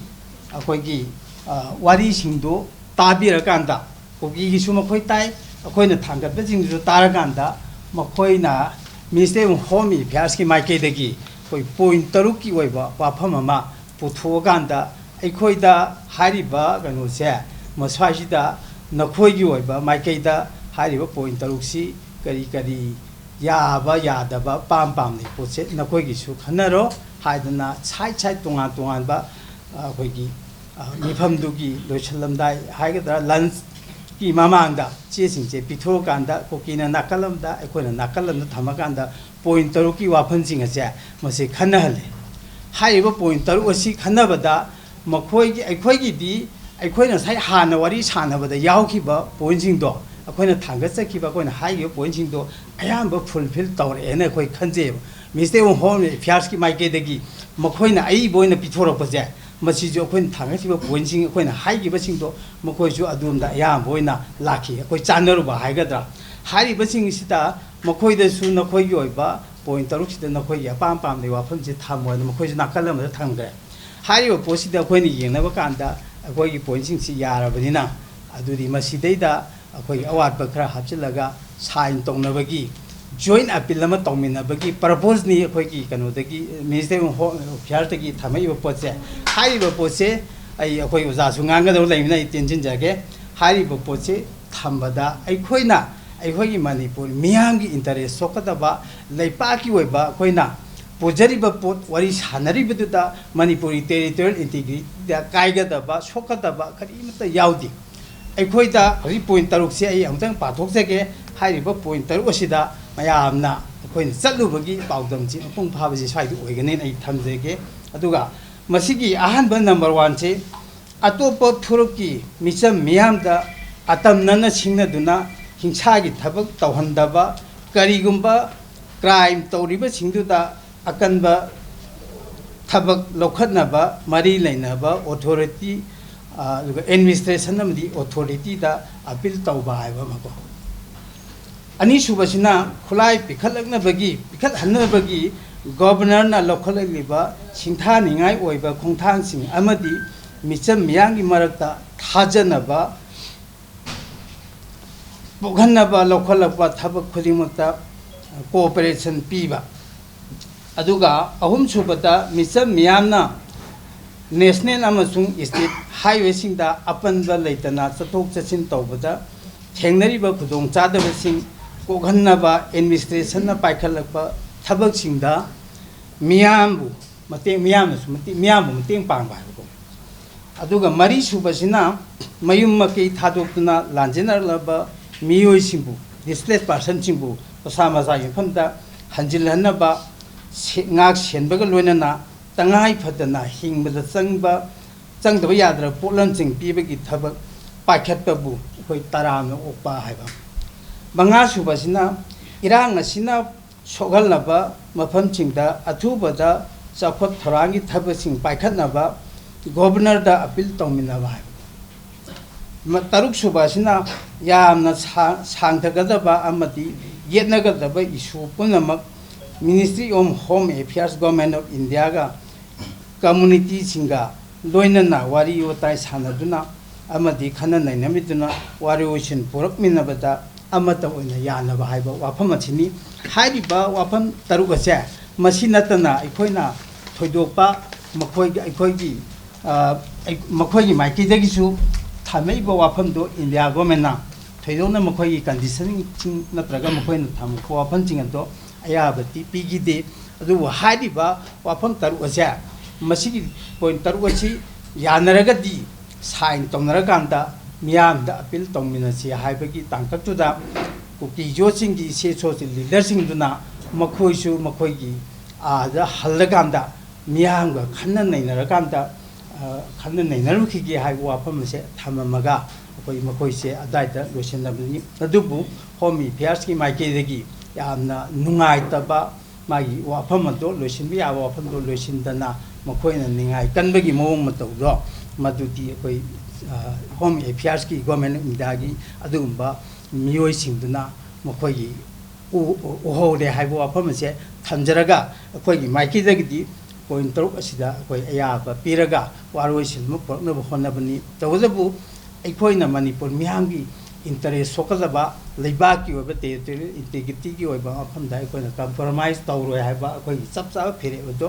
ꯑꯩꯈꯣꯏꯒꯤ, ꯑ, ꯋꯥꯔꯤꯁꯤꯡꯗꯨ ꯇꯥꯕꯤꯔꯀꯥꯟꯗ ꯀꯨꯀꯤꯒꯤꯁꯨ ꯃꯈꯣꯏ ꯇꯥꯏ, ꯑꯩꯈꯣꯏꯅ ꯊꯥꯡꯒꯠꯄꯁꯤꯡꯗꯨꯁꯨ ꯇꯥꯔꯀꯥꯟꯗ, ꯃꯈꯣꯏꯅ Ministry of Home Affairsꯀꯤ ꯃꯥꯏꯀꯩꯗꯒꯤ ꯑꯩꯈꯣꯏ ꯄꯣꯏꯟ ꯇꯔꯨꯛꯀꯤ ꯑꯣꯏꯕ ꯋꯥꯐꯝ ꯑꯃ ꯄꯨꯊꯣꯛꯑꯀꯥꯟꯗ, ꯑꯩꯈꯣꯏꯗ ꯍꯥꯏꯔꯤꯕ ꯀꯩꯅꯣꯁꯦ, ꯃꯁ꯭ꯋꯥꯏꯁꯤꯗ ꯅꯈꯣꯏꯒꯤ ꯑꯣꯏꯕ ꯃꯥꯏꯀꯩꯗ ꯍꯥꯏꯔꯤꯕ ꯄꯣꯏꯟ ꯇꯔꯨꯛꯁꯤ ꯀꯔꯤ ꯀꯔꯤ ꯌꯥꯕ ꯌꯥꯗꯕ, ꯄꯥꯝ ꯄꯥꯝꯗꯩ ꯄꯣꯠꯁꯦ ꯅꯈꯣꯏꯒꯤꯁꯨ ꯈꯟꯅꯔꯣ ꯍꯥꯏꯗꯅ, ꯁꯥꯏꯠ ꯁꯥꯏꯠ ꯇꯣꯉꯥꯟ ꯇꯣꯉꯥꯟꯕ, ꯑ, ꯑꯩꯈꯣꯏꯒꯤ, ꯑ, ꯃꯤꯐꯝꯗꯨꯒꯤ ꯂꯣꯏꯁꯤꯜꯂꯝꯗꯥꯏ ꯍꯥꯏꯒꯗ꯭ꯔꯥ, ꯂꯟꯁꯀꯤ ꯃꯃꯥꯡꯗ ꯆꯦꯁꯤꯡꯁꯦ ꯄꯤꯊꯣꯛꯑꯀꯥꯟꯗ, ꯀꯨꯀꯤꯅ ꯅꯥꯀꯜ ꯑꯃꯗ, ꯑꯩꯈꯣꯏꯅ ꯅꯥꯀꯜ ꯑꯃꯗ ꯊꯝꯃꯀꯥꯟꯗ, ꯄꯣꯏꯟ ꯇꯔꯨꯛꯀꯤ ꯋꯥꯐꯝꯁꯤꯡ ꯑꯁꯦ ꯃꯁꯤ ꯈꯟꯅꯍꯜꯂꯦ꯫ ꯍꯥꯏꯔꯤꯕ ꯄꯣꯏꯟ ꯇꯔꯨꯛ ꯑꯁꯤ ꯈꯟꯅꯕꯗ, ꯃꯈꯣꯏꯒꯤ, ꯑꯩꯈꯣꯏꯒꯤꯗꯤ, ꯑꯩꯈꯣꯏꯅ ꯉꯁꯥꯏ ꯍꯥꯟꯅ ꯋꯥꯔꯤ ꯁꯥꯟꯅꯕꯗ ꯌꯥꯎꯈꯤꯕ ꯄꯣꯏꯟꯁꯤꯡꯗꯣ, ꯑꯩꯈꯣꯏꯅ ꯊꯥꯡꯒꯠꯆꯈꯤꯕ, ꯑꯩꯈꯣꯏꯅ ꯍꯥꯏꯈꯤꯕ ꯄꯣꯏꯟꯁꯤꯡꯗꯣ ꯑꯌꯥꯝꯕ ꯐꯨꯜꯐꯤꯜ ꯇꯧꯔꯛꯑꯦꯅ ꯑꯩꯈꯣꯏ ꯈꯟꯖꯩꯑꯕ꯫ Ministry of Home Affairsꯀꯤ ꯃꯥꯏꯀꯩꯗꯒꯤ ꯃꯈꯣꯏꯅ ꯑꯏꯕ ꯑꯣꯏꯅ ꯄꯤꯊꯣꯔꯛꯄꯁꯦ, ꯃꯁꯤꯁꯨ ꯑꯩꯈꯣꯏꯅ ꯊꯥꯡꯒꯠꯈꯤꯕ ꯄꯣꯏꯟꯁꯤꯡ, ꯑꯩꯈꯣꯏꯅ ꯍꯥꯏꯈꯤꯕꯁꯤꯡꯗꯣ ꯃꯈꯣꯏꯁꯨ ꯑꯗꯣꯝꯗ ꯑꯌꯥꯝꯕ ꯑꯣꯏꯅ ꯂꯥꯛꯈꯤ, ꯑꯩꯈꯣꯏ ꯆꯥꯟꯅꯔꯨꯕ ꯍꯥꯏꯒꯗ꯭ꯔꯥ꯫ ꯍꯥꯏꯔꯤꯕꯁꯤꯡꯁꯤꯗ ꯃꯈꯣꯏꯗꯁꯨ ꯅꯈꯣꯏꯒꯤ ꯑꯣꯏꯕ ꯄꯣꯏꯟ ꯇꯔꯨꯛꯁꯤꯗ ꯅꯈꯣꯏꯒꯤ ꯑꯄꯥꯝ ꯄꯥꯝꯗꯒꯤ ꯋꯥꯐꯝꯁꯦ ꯊꯝꯃꯣ ꯍꯥꯏꯅ ꯃꯈꯣꯏꯁꯨ ꯅꯥꯀꯜ ꯑꯃꯗ ꯊꯝꯈ꯭ꯔꯦ꯫ ꯍꯥꯏꯔꯤꯕ ꯄꯣꯠꯁꯤꯗ ꯑꯩꯈꯣꯏꯅ ꯌꯦꯡꯅꯕ ꯀꯥꯟꯗ ꯑꯩꯈꯣꯏꯒꯤ ꯄꯣꯏꯟꯁꯤꯡꯁꯤ ꯌꯥꯔꯕꯅꯤꯅ, ꯑꯗꯨꯗꯤ ꯃꯁꯤꯗꯩꯗ ꯑꯩꯈꯣꯏꯒꯤ ꯑꯋꯥꯠꯄ ꯈꯔ ꯍꯥꯞꯆꯤꯜꯂꯒ ꯁꯥꯏꯟ ꯇꯧꯅꯕꯒꯤ, ꯖꯣꯏꯟ ꯑꯄꯤꯜ ꯑꯃ ꯇꯧꯃꯤꯟꯅꯕꯒꯤ ꯄꯔꯄꯣꯖꯅꯤ ꯑꯩꯈꯣꯏꯒꯤ ꯀꯩꯅꯣꯗꯒꯤ, Ministry of Home Affairsꯇꯒꯤ ꯊꯝꯃꯛꯏꯕ ꯄꯣꯠꯁꯦ꯫ ꯍꯥꯏꯔꯤꯕ ꯄꯣꯠꯁꯦ ꯑꯩ, ꯑꯩꯈꯣꯏ ꯑꯣꯖꯥꯁꯨ ꯉꯥꯡꯒꯗꯕ ꯂꯩꯕꯅ ꯑꯩ ꯇꯦꯟꯁꯤꯟꯖꯒꯦ꯫ ꯍꯥꯏꯔꯤꯕ ꯄꯣꯠꯁꯦ ꯊꯝꯕꯗ ꯑꯩꯈꯣꯏꯅ, ꯑꯩꯈꯣꯏꯒꯤ ꯃꯅꯤꯄꯨꯔ ꯃꯤꯌꯥꯝꯒꯤ ꯏꯟꯇꯔꯦꯁ ꯁꯣꯛꯀꯗꯕ, ꯂꯩꯄꯥꯛꯀꯤ ꯑꯣꯏꯕ ꯑꯩꯈꯣꯏꯅ ꯄꯨꯖꯔꯤꯕ ꯄꯣꯠ ꯋꯥꯔꯤ ꯁꯥꯟꯅꯔꯤꯕꯗꯨꯗ ꯃꯅꯤꯄꯨꯔꯒꯤ territorial integrityꯗ ꯀꯥꯏꯒꯗꯕ, ꯁꯣꯛꯀꯗꯕ ꯀꯔꯤꯃꯠꯇ ꯌꯥꯎꯗꯦ꯫ ꯑꯩꯈꯣꯏꯗ ꯍꯧꯖꯤꯛ ꯄꯣꯏꯟ ꯇꯔꯨꯛꯁꯦ ꯑꯩ ꯑꯃꯨꯛꯇꯪ ꯄꯥꯊꯣꯛꯆꯒꯦ꯫ ꯍꯥꯏꯔꯤꯕ ꯄꯣꯏꯟ ꯇꯔꯨꯛ ꯑꯁꯤꯗ ꯃꯌꯥꯝꯅ ꯑꯩꯈꯣꯏꯅ ꯆꯠꯂꯨꯕꯒꯤ ꯄꯥꯎꯗꯝꯁꯤ ꯃꯄꯨꯡ ꯐꯥꯕꯁꯤ ꯁ꯭ꯋꯥꯏꯗ ꯑꯣꯏꯒꯅꯤꯅ ꯑꯩ ꯊꯝꯖꯒꯦ꯫ ꯑꯗꯨꯒ ꯃꯁꯤꯒꯤ ꯑꯍꯥꯟꯕ ꯅꯝꯕꯔ ꯋꯥꯟꯁꯤ, ꯑꯇꯣꯞꯄ ꯐꯨꯔꯨꯞꯀꯤ ꯃꯤꯆꯝ ꯃꯤꯌꯥꯝꯗ ꯑꯇꯝꯅꯅ ꯁꯤꯡꯅꯗꯨꯅ ꯍꯤꯡꯁꯥꯒꯤ ꯊꯕꯛ ꯇꯧꯍꯟꯗꯕ, ꯀꯔꯤꯒꯨꯝꯕ ꯀ꯭ꯔꯥꯏꯝ ꯇꯧꯔꯤꯕꯁꯤꯡꯗꯨꯗ ꯑꯀꯟꯕ ꯊꯕꯛ ꯂꯧꯈꯠꯅꯕ ꯃꯔꯤ ꯂꯩꯅꯕ ꯑꯣꯊꯣꯔꯤꯇꯤ, ꯑ, ꯑꯗꯨꯒ ꯑꯦꯗꯃꯤꯅꯤꯁꯇ꯭ꯔꯦꯁꯟ ꯑꯃꯗꯤ ꯑꯣꯊꯣꯔꯤꯇꯤꯗ ꯑꯄꯤꯜ ꯇꯧꯕ ꯍꯥꯏꯕ ꯑꯃꯀꯣ꯫ ꯑꯅꯤꯁꯨꯕꯁꯤꯅ ꯈꯨꯠꯂꯥꯏ ꯄꯤꯈꯠꯂꯛꯅꯕꯒꯤ, ꯄꯤꯈꯠꯍꯟꯅꯕꯒꯤ ꯒꯣꯕꯔꯅꯔꯅ ꯂꯧꯈꯠꯂꯛꯂꯤꯕ ꯁꯤꯡꯊꯥꯅꯤꯡꯉꯥꯏ ꯑꯣꯏꯕ ꯈꯣꯡꯊꯥꯡꯁꯤꯡ ꯑꯃꯗꯤ ꯃꯤꯆꯝ ꯃꯤꯌꯥꯝꯒꯤ ꯃꯔꯛꯇ ꯊꯥꯖꯅꯕ ꯄꯣꯛꯍꯟꯅꯕ ꯂꯧꯈꯠꯂꯛꯄ ꯊꯕꯛ ꯈꯨꯗꯤꯡꯃꯛꯇ cooperation ꯄꯤꯕ꯫ ꯑꯗꯨꯒ ꯑꯍꯨꯝꯁꯨꯕꯗ, ꯃꯤꯆꯝ ꯃꯤꯌꯥꯝꯅ national ꯑꯃꯁꯨꯡ state highwayꯁꯤꯡꯗ ꯑꯄꯟꯕ ꯂꯩꯇꯅ ꯆꯠꯊꯣꯛ ꯆꯠꯁꯤꯟ ꯇꯧꯕꯗ ꯊꯦꯡꯅꯔꯤꯕ ꯈꯨꯗꯣꯡꯆꯥꯗꯕꯁꯤꯡ ꯀꯣꯛꯍꯟꯅꯕ administrationꯅ ꯄꯥꯏꯈꯠꯂꯛꯄ ꯊꯕꯛꯁꯤꯡꯗ ꯃꯤꯌꯥꯝꯕꯨ ꯃꯇꯦꯡ, ꯃꯤꯌꯥꯝꯅꯁꯨ ꯃꯇꯦꯡ, ꯃꯤꯌꯥꯝꯕꯨ ꯃꯇꯦꯡ ꯄꯥꯡꯕ ꯍꯥꯏꯕꯀꯣ꯫ ꯑꯗꯨꯒ ꯃꯔꯤꯁꯨꯕꯁꯤꯅ ꯃꯌꯨꯝ ꯃꯀꯩ ꯊꯥꯗꯣꯛꯇꯨꯅ ꯂꯥꯟꯖꯦꯟꯅꯔꯛꯂꯕ ꯃꯤꯑꯣꯏꯁꯤꯡꯕꯨ, displaced personꯁꯤꯡꯕꯨ ꯃꯁꯥ ꯃꯁꯥꯒꯤ ꯃꯐꯝꯗ ꯍꯟꯖꯤꯜꯍꯟꯅꯕ ꯁꯦ-, ꯉꯥꯛ ꯁꯦꯟꯕꯒ ꯂꯣꯏꯅꯅ ꯇꯉꯥꯏ ꯐꯗꯅ ꯍꯤꯡꯕꯗ ꯆꯪꯕ, ꯆꯪꯗꯕ ꯌꯥꯗ꯭ꯔꯕ ꯄꯣꯠꯂꯝꯁꯤꯡ ꯄꯤꯕꯒꯤ ꯊꯕꯛ ꯄꯥꯏꯈꯠꯄꯕꯨ ꯑꯩꯈꯣꯏ ꯇꯔꯥꯝꯅ ꯑꯣꯛꯄ ꯍꯥꯏꯕ꯫ ꯃꯉꯥꯁꯨꯕꯁꯤꯅ ꯏꯔꯥꯡ ꯑꯁꯤꯅ ꯁꯣꯛꯍꯜꯂꯕ ꯃꯐꯝꯁꯤꯡꯗ ꯑꯊꯨꯕꯗ ꯆꯥꯎꯈꯠ ꯊꯧꯔꯥꯡꯒꯤ ꯊꯕꯛꯁꯤꯡ ꯄꯥꯏꯈꯠꯅꯕ Governorꯗ appeal ꯇꯧꯃꯤꯟꯅꯕ ꯍꯥꯏꯕ꯫ ꯃ-, ꯇꯔꯨꯛꯁꯨꯕ ꯑꯁꯤꯅ ꯌꯥꯝꯅ ꯁꯥ-, ꯁꯥꯡꯊꯒꯗꯕ ꯑꯃꯗꯤ ꯌꯦꯠꯅꯒꯗꯕ issue ꯄꯨꯝꯅꯃꯛ Ministry of Home Affairs, Government of Indiaꯒ communityꯁꯤꯡꯒ ꯂꯣꯏꯅꯅ ꯋꯥꯔꯤ ꯋꯥꯇꯥꯏ ꯁꯥꯟꯅꯗꯨꯅ ꯑꯃꯗꯤ ꯈꯟꯅ ꯅꯩꯅꯃꯤꯗꯨꯅ ꯋꯥꯔꯣꯏꯁꯤꯟ ꯄꯨꯔꯛꯃꯤꯟꯅꯕꯗ ꯑꯃꯠꯇ ꯑꯣꯏꯅ ꯌꯥꯅꯕ ꯍꯥꯏꯕ ꯋꯥꯐꯝ ꯑꯁꯤꯅꯤ꯫ ꯍꯥꯏꯔꯤꯕ ꯋꯥꯐꯝ ꯇꯔꯨꯛ ꯑꯁꯦ, ꯃꯁꯤ ꯅꯠꯇꯅ ꯑꯩꯈꯣꯏꯅ ꯊꯣꯏꯗꯣꯛꯄ ꯃꯈꯣꯏꯒꯤ, ꯑꯩꯈꯣꯏꯒꯤ, ꯑ, ꯑꯩ-, ꯃꯈꯣꯏꯒꯤ ꯃꯥꯏꯀꯩꯗꯒꯤꯁꯨ ꯊꯝꯃꯛꯏꯕ ꯋꯥꯐꯝꯗꯣ India Governmentꯅ ꯊꯣꯏꯗꯣꯛꯅ ꯃꯈꯣꯏꯒꯤ conditionꯁꯤꯡ ꯅꯠꯇ꯭ꯔꯒ ꯃꯈꯣꯏꯅ ꯊꯝꯃꯛꯄ ꯋꯥꯐꯝꯁꯤꯡ ꯑꯗꯣ ꯑꯌꯥꯕꯗꯤ ꯄꯤꯈꯤꯗꯦ꯫ ꯑꯗꯨꯕꯨ ꯍꯥꯏꯔꯤꯕ ꯋꯥꯐꯝ ꯇꯔꯨꯛ ꯑꯁꯦ, ꯃꯁꯤꯒꯤ point ꯇꯔꯨꯛ ꯑꯁꯤ ꯌꯥꯅꯔꯒꯗꯤ sign ꯇꯧꯅꯔꯀꯥꯟꯗ ꯃꯤꯌꯥꯝꯗ appeal ꯇꯧꯃꯤꯟꯅꯁꯤ ꯍꯥꯏꯕꯒꯤ ꯇꯥꯡꯀꯛꯇꯨꯗ ꯀꯨꯀꯤ ꯖꯣꯠꯁꯤꯡꯒꯤ ꯏꯆꯦ ꯏꯆꯣꯁꯤꯡ leaderꯁꯤꯡꯗꯨꯅ ꯃꯈꯣꯏꯁꯨ ꯃꯈꯣꯏꯒꯤ ꯑꯥꯗ ꯍꯜꯂꯀꯥꯟꯗ ꯃꯤꯌꯥꯝꯒ ꯈꯟꯅ ꯅꯩꯅꯔꯀꯥꯟꯗ, ꯑ, ꯈꯟꯅ ꯅꯩꯅꯔꯨꯈꯤꯒꯦ ꯍꯥꯏꯕ ꯋꯥꯐꯝ ꯑꯁꯦ ꯊꯝꯃꯝꯃꯒ ꯑꯩꯈꯣꯏ ꯃꯈꯣꯏꯁꯦ ꯑꯗꯥꯏꯗ ꯂꯣꯏꯁꯤꯟꯅꯕꯅꯤ꯫ ꯑꯗꯨꯕꯨ Home Affairsꯀꯤ ꯃꯥꯏꯀꯩꯗꯒꯤ ꯌꯥꯝꯅ ꯅꯨꯡꯉꯥꯏꯇꯕ, ꯃꯥꯒꯤ ꯋꯥꯐꯝ ꯑꯗꯨ ꯂꯣꯏꯁꯤꯟꯕ ꯌꯥꯕ ꯋꯥꯐꯝꯗꯨ ꯂꯣꯏꯁꯤꯟꯗꯅ ꯃꯈꯣꯏꯅ ꯅꯤꯡꯉꯥꯏ ꯀꯟꯕꯒꯤ ꯃꯑꯣꯡ ꯃꯇꯧꯗꯣ, ꯃꯗꯨꯗꯤ ꯑꯩꯈꯣꯏ, ꯑ, Home Affairsꯀꯤ, Government of Indiaꯒꯤ ꯑꯗꯨꯒꯨꯝꯕ ꯃꯤꯑꯣꯏꯁꯤꯡꯗꯨꯅ ꯃꯈꯣꯏꯒꯤ ꯎ-, ꯎ-, ꯎꯍꯧꯔꯦ ꯍꯥꯏꯕ ꯋꯥꯐꯝ ꯑꯁꯦ ꯊꯝꯖꯔꯒ, ꯑꯩꯈꯣꯏꯒꯤ ꯃꯥꯏꯀꯩꯗꯒꯤꯗꯤ point ꯇꯔꯨꯛ ꯑꯁꯤꯗ ꯑꯩꯈꯣꯏ ꯑꯌꯥꯕ ꯄꯤꯔꯒ ꯋꯥꯔꯣꯏꯁꯤꯟ ꯑꯃ ꯄꯨꯔꯛꯅꯕ ꯍꯣꯠꯅꯕꯅꯤ꯫ ꯇꯧꯕꯇꯕꯨ ꯑꯩꯈꯣꯏꯅ ꯃꯅꯤꯄꯨꯔ ꯃꯤꯌꯥꯝꯒꯤ ꯏꯟꯇꯔꯦꯁ ꯁꯣꯛꯀꯗꯕ, ꯂꯩꯕꯥꯛꯀꯤ ꯑꯣꯏꯕ ꯇꯦꯔꯤꯇꯣꯔꯤꯌꯦꯜ ꯏꯟꯇꯤꯒ꯭ꯔꯤꯇꯤꯒꯤ ꯑꯣꯏꯕ ꯋꯥꯐꯝꯗ ꯑꯩꯈꯣꯏꯅ ꯀꯝꯄ꯭ꯔꯣꯃꯥꯏꯁ ꯇꯧꯔꯣꯏ ꯍꯥꯏꯕ ꯑꯩꯈꯣꯏꯒꯤ ꯆꯞ ꯆꯥꯕ ꯐꯤꯔꯦꯞ ꯑꯗꯨ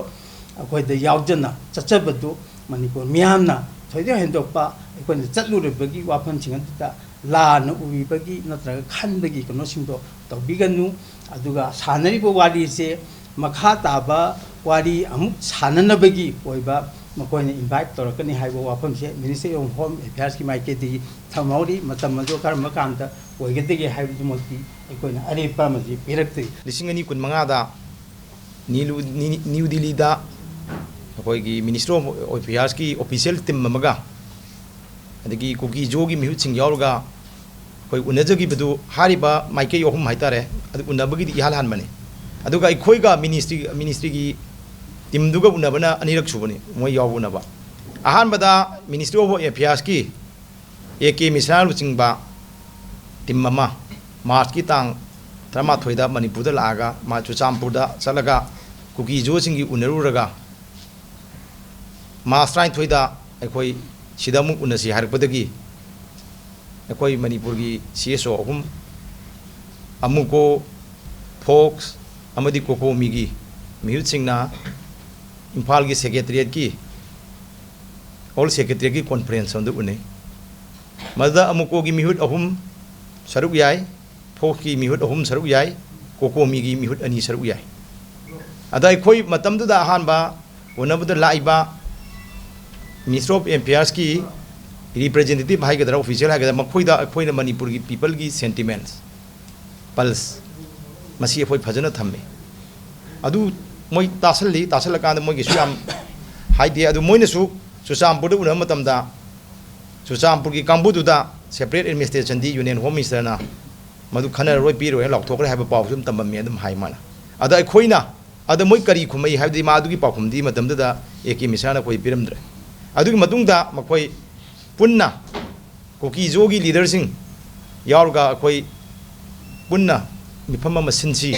ꯑꯩꯈꯣꯏꯗ ꯌꯥꯎꯖꯅ ꯆꯠꯆꯕꯗꯨ ꯃꯅꯤꯄꯨꯔ ꯃꯤꯌꯥꯝꯅ ꯊꯣꯏꯗꯣꯛ ꯍꯦꯟꯗꯣꯛꯄ ꯑꯩꯈꯣꯏꯅ ꯆꯠꯂꯨꯔꯤꯕꯒꯤ ꯋꯥꯐꯝꯁꯤꯡ ꯑꯗꯨꯗ ꯂꯥꯟꯅ ꯎꯕꯤꯕꯒꯤ ꯅꯠꯇ꯭ꯔꯒ ꯈꯟꯕꯒꯤ ꯀꯩꯅꯣꯁꯤꯡꯗꯣ ꯇꯧꯕꯤꯒꯅꯨ꯫ ꯑꯗꯨꯒ ꯁꯥꯟꯅꯔꯤꯕ ꯋꯥꯔꯤꯁꯦ ꯃꯈꯥ ꯇꯥꯕ ꯋꯥꯔꯤ ꯑꯃꯨꯛ ꯁꯥꯟꯅꯅꯕꯒꯤ ꯑꯣꯏꯕ ꯃꯈꯣꯏꯅ ꯏꯟꯚꯥꯏꯠ ꯇꯧꯔꯛꯀꯅꯤ ꯍꯥꯏꯕ ꯋꯥꯐꯝꯁꯦ Ministry of Home Affairsꯀꯤ ꯃꯥꯏꯀꯩꯗꯒꯤ ꯊꯝꯍꯧꯔꯤ꯫ ꯃꯇꯝ ꯑꯗꯨ ꯀꯔꯝꯕ ꯀꯥꯟꯗ ꯑꯣꯏꯒꯗꯒꯦ ꯍꯥꯏꯕꯗꯨꯃꯛꯇꯤ ꯑꯩꯈꯣꯏꯅ ꯑꯔꯦꯞꯄ ꯑꯃꯗꯤ ꯄꯤꯔꯛꯇ꯭ꯔꯤ꯫ ꯂꯤꯁꯤꯡ ꯑꯅꯤ ꯀꯨꯟꯃꯉꯥꯗ ꯅꯤꯂꯨ-, ꯅꯤ-, ꯅ꯭ꯌꯨ ꯗꯤꯜꯂꯤꯗ ꯑꯩꯈꯣꯏꯒꯤ Ministry of Affairsꯀꯤ official team ꯑꯃꯒ, ꯑꯗꯒꯤ ꯀꯨꯀꯤ ꯖꯣꯒꯤ ꯃꯤꯍꯨꯠꯁꯤꯡ ꯌꯥꯎꯔꯒ ꯑꯩꯈꯣꯏ ꯎꯅꯖꯈꯤꯕꯗꯨ, ꯍꯥꯏꯔꯤꯕ ꯃꯥꯏꯀꯩ ꯑꯍꯨꯝ ꯍꯥꯏꯇꯥꯔꯦ, ꯑꯗꯨ ꯎꯅꯕꯒꯤꯗꯤ ꯏꯍꯥꯟ ꯍꯥꯟꯕꯅꯤ꯫ ꯑꯗꯨꯒ ꯑꯩꯈꯣꯏꯒ ministry, ministryꯒꯤ teamꯗꯨꯒ ꯎꯅꯕꯅ ꯑꯅꯤꯔꯛ ꯁꯨꯕꯅꯤ ꯃꯣꯏ ꯌꯥꯎꯕ ꯎꯅꯕ꯫ ꯑꯍꯥꯟꯕꯗ Ministry of Affairsꯀꯤ ꯑꯦ ꯀꯦ ꯃꯤꯁ꯭ꯔꯥ ꯂꯨꯆꯤꯡꯕ team ꯑꯃ Marchꯀꯤ ꯇꯥꯡ ꯇꯔꯥꯃꯥꯊꯣꯏꯗ ꯃꯅꯤꯄꯨꯔꯗ ꯂꯥꯛꯑꯒ, ꯃꯥ ꯆꯨꯔꯆꯥꯟꯄꯨꯔꯗ ꯆꯠꯂꯒ ꯀꯨꯀꯤ ꯖꯣꯁꯤꯡꯒꯤ ꯎꯅꯔꯨꯔꯒ, March ꯇꯔꯥꯅꯤꯊꯣꯏꯗ ꯑꯩꯈꯣꯏ ꯁꯤꯗ ꯑꯃꯨꯛ ꯎꯅꯁꯤ ꯍꯥꯏꯔꯛꯄꯗꯒꯤ, ꯑꯩꯈꯣꯏ ꯃꯅꯤꯄꯨꯔꯒꯤ C S O ꯑꯍꯨꯝ, ꯑꯃꯨꯀꯣ, ꯐꯣꯛꯁ ꯑꯃꯗꯤ ꯀꯣꯀꯣꯃꯤꯒꯤ ꯃꯤꯍꯨꯠꯁꯤꯡꯅ ꯏꯝꯐꯥꯜꯒꯤ Secretariatꯀꯤ, All Secretariatꯀꯤ conference ꯑꯃꯗ ꯎꯅꯩ꯫ ꯃꯗꯨꯗ ꯑꯃꯨꯀꯣꯒꯤ ꯃꯤꯍꯨꯠ ꯑꯍꯨꯝ ꯁꯔꯨꯛ ꯌꯥꯏ, ꯐꯣꯛꯁꯀꯤ ꯃꯤꯍꯨꯠ ꯑꯍꯨꯝ ꯁꯔꯨꯛ ꯌꯥꯏ, ꯀꯣꯀꯣꯃꯤꯒꯤ ꯃꯤꯍꯨꯠ ꯑꯅꯤ ꯁꯔꯨꯛ ꯌꯥꯏ꯫ ꯑꯗ ꯑꯩꯈꯣꯏ ꯃꯇꯝꯗꯨꯗ ꯑꯍꯥꯟꯕ ꯎꯅꯕꯗ ꯂꯥꯛꯏꯕ Ministry of Affairsꯀꯤ representative ꯍꯥꯏꯒꯗ꯭ꯔꯥ, official ꯍꯥꯏꯒꯗ꯭ꯔꯥ, ꯃꯈꯣꯏꯗ ꯑꯩꯈꯣꯏꯅ ꯃꯅꯤꯄꯨꯔꯒꯤ peopleꯒꯤ sentiments, pulse, ꯃꯁꯤ ꯑꯩꯈꯣꯏ ꯐꯖꯅ ꯊꯝꯃꯤ꯫ ꯑꯗꯨ ꯃꯣꯏ ꯇꯥꯁꯜꯂꯤ, ꯇꯥꯁꯜꯂꯀꯥꯟꯗ ꯃꯣꯏꯒꯤꯁꯨ ꯌꯥꯝ ꯍꯥꯏꯗꯦ꯫ ꯑꯗꯨ ꯃꯣꯏꯅꯁꯨ ꯆꯨꯔꯆꯥꯟꯄꯨꯔꯗ ꯎꯅꯕ ꯃꯇꯝꯗ ꯆꯨꯔꯆꯥꯟꯄꯨꯔꯒꯤ ꯀꯥꯡꯕꯨꯗꯨꯗ separate administrationꯗꯤ Union Home Ministerꯅ ꯃꯗꯨ ꯈꯟꯅꯔꯔꯣꯏ, ꯄꯤꯔꯣꯏ ꯍꯥꯏꯅ ꯂꯥꯎꯊꯣꯛꯈ꯭ꯔꯦ ꯍꯥꯏꯕ ꯄꯥꯎꯁꯨ ꯑꯗꯨꯝ ꯇꯝꯂꯝꯃꯤ ꯑꯗꯨꯝ ꯍꯥꯏ ꯃꯥꯅ꯫ ꯑꯗ ꯑꯩꯈꯣꯏꯅ, ꯑꯗ ꯃꯣꯏ ꯀꯔꯤ ꯈꯨꯝꯃꯛꯏ ꯍꯥꯏꯕꯗꯤ, ꯃꯥ ꯑꯗꯨꯒꯤ ꯄꯥꯎꯈꯨꯝꯗꯤ ꯃꯇꯝꯗꯨꯗ ꯑꯦ ꯀꯦ ꯃꯤꯁ꯭ꯔꯥꯅ ꯑꯩꯈꯣꯏ ꯄꯤꯔꯝꯗ꯭ꯔꯦ꯫ ꯑꯗꯨꯒꯤ ꯃꯇꯨꯡꯗ ꯃꯈꯣꯏ ꯄꯨꯟꯅ ꯀꯨꯀꯤ ꯖꯣꯒꯤ leaderꯁꯤꯡ ꯌꯥꯎꯔꯒ ꯑꯩꯈꯣꯏ ꯄꯨꯟꯅ ꯃꯤꯐꯝ ꯑꯃ ꯁꯤꯟꯁꯤ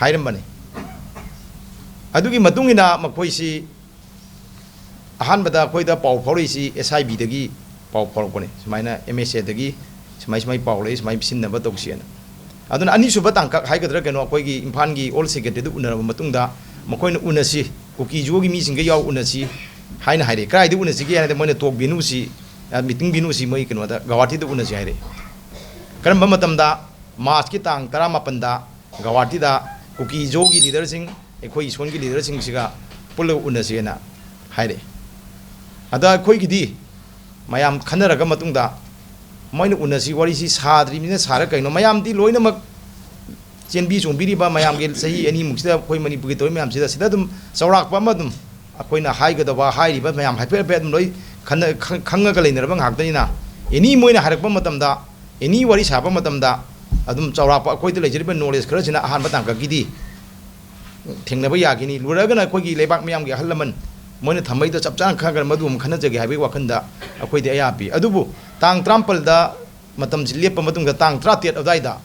ꯍꯥꯏꯔꯝꯕꯅꯤ꯫ ꯑꯗꯨꯒꯤ ꯃꯇꯨꯡ ꯏꯟꯅ ꯃꯈꯣꯏꯁꯤ ꯑꯍꯥꯟꯕꯗ ꯑꯩꯈꯣꯏꯗ ꯄꯥꯎ ꯐꯥꯎꯔꯛꯏꯁꯤ S I Bꯗꯒꯤ ꯄꯥꯎ ꯐꯥꯎꯔꯛꯄꯅꯤ, ꯁꯨꯃꯥꯏꯅ M S Aꯗꯒꯤ ꯁꯨꯃꯥꯏ ꯁꯨꯃꯥꯏ ꯄꯥꯎ ꯂꯩ, ꯁꯨꯃꯥꯏ ꯁꯤꯟꯅꯕ ꯇꯧꯁꯦꯅ꯫ ꯑꯗꯨꯅ ꯑꯅꯤꯁꯨꯕ ꯇꯥꯡꯀꯛ ꯍꯥꯏꯒꯗ꯭ꯔꯥ ꯀꯩꯅꯣ, ꯑꯩꯈꯣꯏꯒꯤ ꯏꯝꯐꯥꯜꯒꯤ ꯑꯣꯜ ꯁꯦꯀ꯭ꯔꯦꯇꯔꯤꯗꯨ ꯎꯅꯔꯕ ꯃꯇꯨꯡꯗ ꯃꯈꯣꯏꯅ ꯎꯅꯁꯤ, ꯀꯨꯀꯤ ꯖꯣꯒꯤ ꯃꯤꯁꯤꯡꯒ ꯌꯥꯎ ꯎꯅꯁꯤ ꯍꯥꯏꯅ ꯍꯥꯏꯔꯛꯑꯦ꯫ ꯀꯗꯥꯏꯗ ꯎꯅꯁꯤꯒꯦ ꯍꯥꯏꯔꯗꯤ ꯃꯣꯏꯅ ꯇꯣꯛ ꯚꯦꯅꯨꯁꯤ, ꯑ, ꯃꯤꯇꯤꯡ ꯚꯦꯅꯨꯁꯤ ꯃꯣꯏ ꯀꯩꯅꯣꯗ, ꯒꯧꯍꯥꯇꯤꯗ ꯎꯅꯁꯤ ꯍꯥꯏꯔꯛꯑꯦ꯫ ꯀꯔꯝꯕ ꯃꯇꯝꯗ? ꯃꯥꯔꯆꯀꯤ ꯇꯥꯡ ꯇꯔꯥꯃꯥꯄꯟꯗ ꯒꯧꯍꯥꯇꯤꯗ ꯀꯨꯀꯤ ꯖꯣꯒꯤ ꯂꯤꯗꯔꯁꯤꯡ, ꯑꯩꯈꯣꯏ ꯏꯁꯣꯟꯒꯤ ꯂꯤꯗꯔꯁꯤꯡꯁꯤꯒ ꯄꯨꯜꯂꯒ ꯎꯅꯁꯦꯅ ꯍꯥꯏꯔꯛꯑꯦ꯫ ꯑꯗ ꯑꯩꯈꯣꯏꯒꯤꯗꯤ ꯃꯌꯥꯝ ꯈꯟꯅꯔꯒ ꯃꯇꯨꯡꯗ ꯃꯣꯏꯅ ꯎꯅꯁꯤ, ꯋꯥꯔꯤꯁꯤ ꯁꯥꯗ꯭ꯔꯤꯕꯅꯤꯅ ꯁꯥꯔ ꯀꯩꯅꯣ, ꯃꯌꯥꯝꯗꯤ ꯂꯣꯏꯅꯃꯛ ꯆꯦꯟꯕꯤ ꯆꯣꯡꯕꯤꯔꯤꯕ ꯃꯌꯥꯝꯒꯤ ꯆꯍꯤ ꯑꯅꯤꯃꯨꯛꯁꯤꯗ ꯑꯩꯈꯣꯏ ꯃꯅꯤꯄꯨꯔꯒꯤ ꯇꯧꯔꯤ ꯃꯌꯥꯝꯁꯤꯗ ꯁꯤꯗ ꯑꯗꯨꯝ ꯆꯥꯎꯔꯥꯛꯄ ꯑꯃ ꯑꯗꯨꯝ ꯑꯩꯈꯣꯏꯅ ꯍꯥꯏꯒꯗꯕ, ꯍꯥꯏꯔꯤꯕ ꯃꯌꯥꯝ ꯍꯥꯏꯐꯦꯠ ꯍꯥꯏꯐꯦꯠ ꯑꯗꯨꯝ ꯂꯣꯏ ꯈꯟꯅ-, ꯈꯪ-, ꯈꯪꯉꯒ ꯂꯩꯅꯔꯕ ꯉꯥꯛꯇꯅꯤꯅ, ꯑꯦꯅꯤ ꯃꯣꯏꯅ ꯍꯥꯏꯔꯛꯄ ꯃꯇꯝꯗ, ꯑꯦꯅꯤ ꯋꯥꯔꯤ ꯁꯥꯕ ꯃꯇꯝꯗ ꯑꯗꯨꯝ ꯆꯥꯎꯔꯥꯛꯄ ꯑꯩꯈꯣꯏꯗ ꯂꯩꯖꯔꯤꯕ ꯅꯣꯂꯦꯖ ꯈꯔꯁꯤꯅ ꯑꯍꯥꯟꯕ ꯇꯥꯡꯀꯛꯀꯤꯗꯤ ꯊꯦꯡꯅꯕ ꯌꯥꯈꯤꯅꯤ꯫ ꯂꯣꯏꯔꯒꯅ ꯑꯩꯈꯣꯏꯒꯤ ꯂꯩꯕꯥꯛ ꯃꯤꯌꯥꯝꯒꯤ ꯑꯍꯜ ꯂꯃꯟ ꯃꯣꯏꯅ ꯊꯝꯕꯩꯗꯣ ꯆꯞ ꯆꯥꯅ ꯈꯪꯉꯒ ꯃꯗꯨ ꯑꯃ ꯈꯟꯅꯖꯒꯦ ꯍꯥꯏꯕꯒꯤ ꯋꯥꯈꯜꯗ ꯑꯩꯈꯣꯏꯗꯤ ꯑꯌꯥ ꯄꯤ꯫ ꯑꯗꯨꯕꯨ ꯇꯥꯡ ꯇꯔꯥꯃꯥꯄꯜꯗ ꯃꯇꯝꯁꯤ ꯂꯦꯞꯄ ꯃꯇꯨꯡꯗ ꯇꯥꯡ ꯇꯔꯥꯇꯔꯦꯠ ꯑꯗꯨꯋꯥꯏꯗ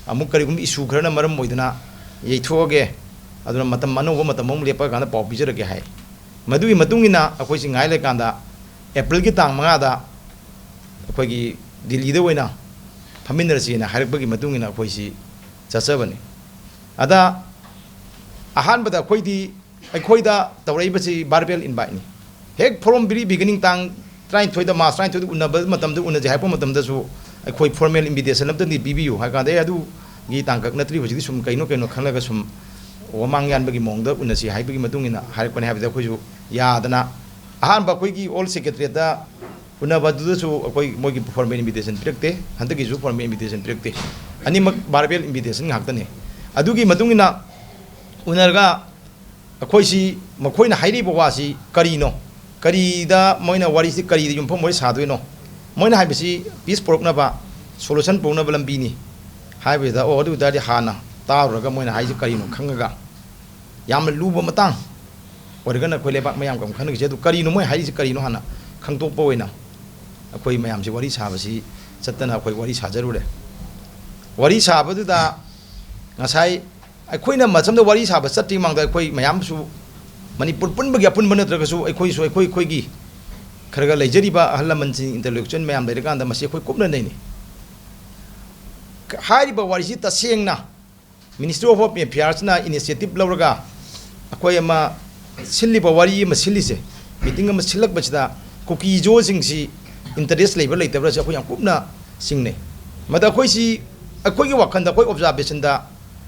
ꯑꯃꯨꯛ ꯀꯔꯤꯒꯨꯝꯕ ꯏꯁꯨ ꯈꯔꯅ ꯃꯔꯝ ꯑꯣꯏꯗꯨꯅ ꯌꯩꯊꯣꯛꯑꯒꯦ, ꯑꯗꯨꯅ ꯃꯇꯝ ꯑꯅꯧꯕ ꯃꯇꯝ ꯑꯃꯨꯛ ꯂꯦꯞꯄꯀꯥꯟꯗ ꯄꯥꯎ ꯄꯤꯖꯔꯛꯀꯦ ꯍꯥꯏ꯫ ꯃꯗꯨꯒꯤ ꯃꯇꯨꯡ ꯏꯟꯅ ꯑꯩꯈꯣꯏꯁꯤ ꯉꯥꯏ ꯂꯩꯀꯥꯟꯗ ꯑꯦꯄ꯭ꯔꯤꯜꯒꯤ ꯇꯥꯡ ꯃꯉꯥꯗ ꯑꯩꯈꯣꯏꯒꯤ ꯗꯤꯜꯂꯤꯗ ꯑꯣꯏꯅ ꯐꯝꯃꯤꯟꯅꯔꯁꯤꯅ ꯍꯥꯏꯔꯛꯄꯒꯤ ꯃꯇꯨꯡ ꯏꯟꯅ ꯑꯩꯈꯣꯏꯁꯤ ꯆꯠꯆꯕꯅꯤ꯫ ꯑꯗ ꯑꯍꯥꯟꯕꯗ ꯑꯩꯈꯣꯏꯗꯤ, ꯑꯩꯈꯣꯏꯗ ꯇꯧꯔꯛꯏꯕꯁꯤ verbal inviteꯅꯤ꯫ ꯍꯦꯛ from very beginning ꯇꯥꯡ ꯇꯔꯥꯅꯤꯊꯣꯏꯗ, ꯃꯥꯔꯆ ꯇꯔꯥꯅꯤꯊꯣꯏꯗ ꯎꯅꯕ ꯃꯇꯝꯗ, ꯎꯅꯁꯦ ꯍꯥꯏꯔꯛꯄ ꯃꯇꯝꯗꯁꯨ ꯑꯩꯈꯣꯏ formal invitation ꯑꯝꯇꯗꯤ ꯄꯤꯕꯤꯌꯨ ꯍꯥꯏ ꯀꯥꯟꯗ, "ꯑꯦ, ꯑꯗꯨꯒꯤ ꯇꯥꯡꯀꯛ ꯅꯠꯇ꯭ꯔꯤ, ꯍꯧꯖꯤꯛꯇꯤ ꯁꯨꯝ ꯀꯩꯅꯣ ꯀꯩꯅꯣ ꯈꯜꯂꯒ ꯁꯨꯝ ꯋꯥꯃꯥꯡ ꯌꯥꯟꯕꯒꯤ ꯃꯑꯣꯡꯗ ꯎꯅꯁꯤ" ꯍꯥꯏꯕꯒꯤ ꯃꯇꯨꯡ ꯏꯟꯅ ꯍꯥꯏꯔꯛꯄꯅꯦ ꯍꯥꯏꯕꯗ ꯑꯩꯈꯣꯏꯁꯨ ꯌꯥꯗꯅ ꯑꯍꯥꯟꯕ ꯑꯩꯈꯣꯏꯒꯤ ꯑꯣꯜ ꯁꯦꯀ꯭ꯔꯦꯇꯔꯤꯌꯦꯠꯇ ꯎꯅꯕꯗꯨꯗꯁꯨ ꯑꯩꯈꯣꯏ ꯃꯣꯏꯒꯤ formal invitation ꯄꯤꯔꯛꯇꯦ, ꯍꯟꯗꯛꯀꯤꯁꯨ formal invitation ꯄꯤꯔꯛꯇꯦ, ꯑꯅꯤꯃꯛ verbal invitation ꯉꯥꯛꯇꯅꯦ꯫ ꯑꯗꯨꯒꯤ ꯃꯇꯨꯡ ꯏꯟꯅ ꯎꯅꯔꯒ ꯑꯩꯈꯣꯏꯁꯤ, ꯃꯈꯣꯏꯅ ꯍꯥꯏꯔꯤꯕ ꯋꯥꯁꯤ ꯀꯔꯤꯅꯣ? ꯀꯔꯤꯗ ꯃꯣꯏꯅ ꯋꯥꯔꯤꯁꯤ ꯀꯔꯤꯗ ꯌꯨꯝꯐꯝ ꯑꯣꯏ ꯁꯥꯗꯣꯏꯅꯣ? ꯃꯣꯏꯅ ꯍꯥꯏꯕꯁꯤ ꯄꯤꯁ ꯄꯨꯔꯛꯅꯕ, ꯁꯣꯂꯨꯁꯟ ꯄꯨꯔꯛꯅꯕ ꯂꯝꯕꯤꯅꯤ ꯍꯥꯏꯕꯁꯤꯗ, ꯑꯣ, ꯑꯗꯨ ꯑꯣꯏ ꯇꯥꯔꯗꯤ ꯍꯥꯟꯅ ꯇꯥꯔꯨꯔꯒ ꯃꯣꯏꯅ ꯍꯥꯏꯁꯤ ꯀꯔꯤꯅꯣ ꯈꯪꯉꯒ, ꯌꯥꯝꯅ ꯂꯨꯕ ꯃꯇꯥꯡ ꯑꯣꯏꯔꯒꯅ ꯑꯩꯈꯣꯏ ꯂꯩꯕꯥꯛ ꯃꯌꯥꯝꯒ ꯑꯃꯨꯛ ꯈꯟꯅꯈꯤꯁꯦ꯫ ꯑꯗꯨ ꯀꯔꯤꯅꯣ ꯃꯣꯏ ꯍꯥꯏꯔꯤꯁꯤ ꯀꯔꯤꯅꯣ ꯍꯥꯟꯅ ꯈꯪꯗꯣꯛꯄ ꯑꯣꯏꯅ ꯑꯩꯈꯣꯏ ꯃꯌꯥꯝꯁꯤ ꯋꯥꯔꯤ ꯁꯥꯕꯁꯤ ꯆꯠꯇꯅ ꯑꯩꯈꯣꯏ ꯋꯥꯔꯤ ꯁꯥꯖꯔꯨꯔꯦ꯫ ꯋꯥꯔꯤ ꯁꯥꯕꯗꯨꯗ ꯉꯁꯥꯏ ꯑꯩꯈꯣꯏꯅ ꯃꯁꯝꯗ ꯋꯥꯔꯤ ꯁꯥꯕ ꯆꯠꯇ꯭ꯔꯤꯉꯩ ꯃꯃꯥꯡꯗ ꯑꯩꯈꯣꯏ ꯃꯌꯥꯝꯁꯨ ꯃꯅꯤꯄꯨꯔ ꯄꯨꯟꯕꯒꯤ ꯑꯄꯨꯟꯕ ꯅꯠꯇ꯭ꯔꯒꯁꯨ ꯑꯩꯈꯣꯏꯁꯨ ꯑꯩꯈꯣꯏ ꯑꯩꯈꯣꯏꯒꯤ ꯈꯔ ꯈꯔ ꯂꯩꯖꯔꯤꯕ ꯑꯍꯜ ꯂꯃꯟꯁꯤꯡ, intellectual ꯃꯌꯥꯝ ꯂꯩꯔꯀꯥꯟꯗ ꯃꯁꯤ ꯑꯩꯈꯣꯏ ꯀꯨꯞꯅ ꯅꯩꯅꯩ꯫ ꯍꯥꯏꯔꯤꯕ ꯋꯥꯔꯤꯁꯤ ꯇꯁꯦꯡꯅ Ministry of Home Affairsꯅ initiative ꯂꯧꯔꯒ ꯑꯩꯈꯣꯏ ꯑꯃ ꯁꯤꯜꯂꯤꯕ ꯋꯥꯔꯤ ꯑꯃ ꯁꯤꯜꯂꯤꯁꯦ, meeting ꯑꯃ ꯁꯤꯜꯂꯛꯄꯁꯤꯗ ꯀꯨꯀꯤ ꯖꯣꯁꯤꯡꯁꯤ interest ꯂꯩꯕ꯭ꯔꯥ ꯂꯩꯇꯕ꯭ꯔꯥꯁꯦ ꯑꯩꯈꯣꯏ ꯌꯥꯝ ꯀꯨꯞꯅ ꯆꯤꯡꯅꯩ꯫ ꯃꯗ ꯑꯩꯈꯣꯏꯁꯤ, ꯑꯩꯈꯣꯏꯒꯤ ꯋꯥꯈꯜꯗ, ꯑꯩꯈꯣꯏ observationꯗ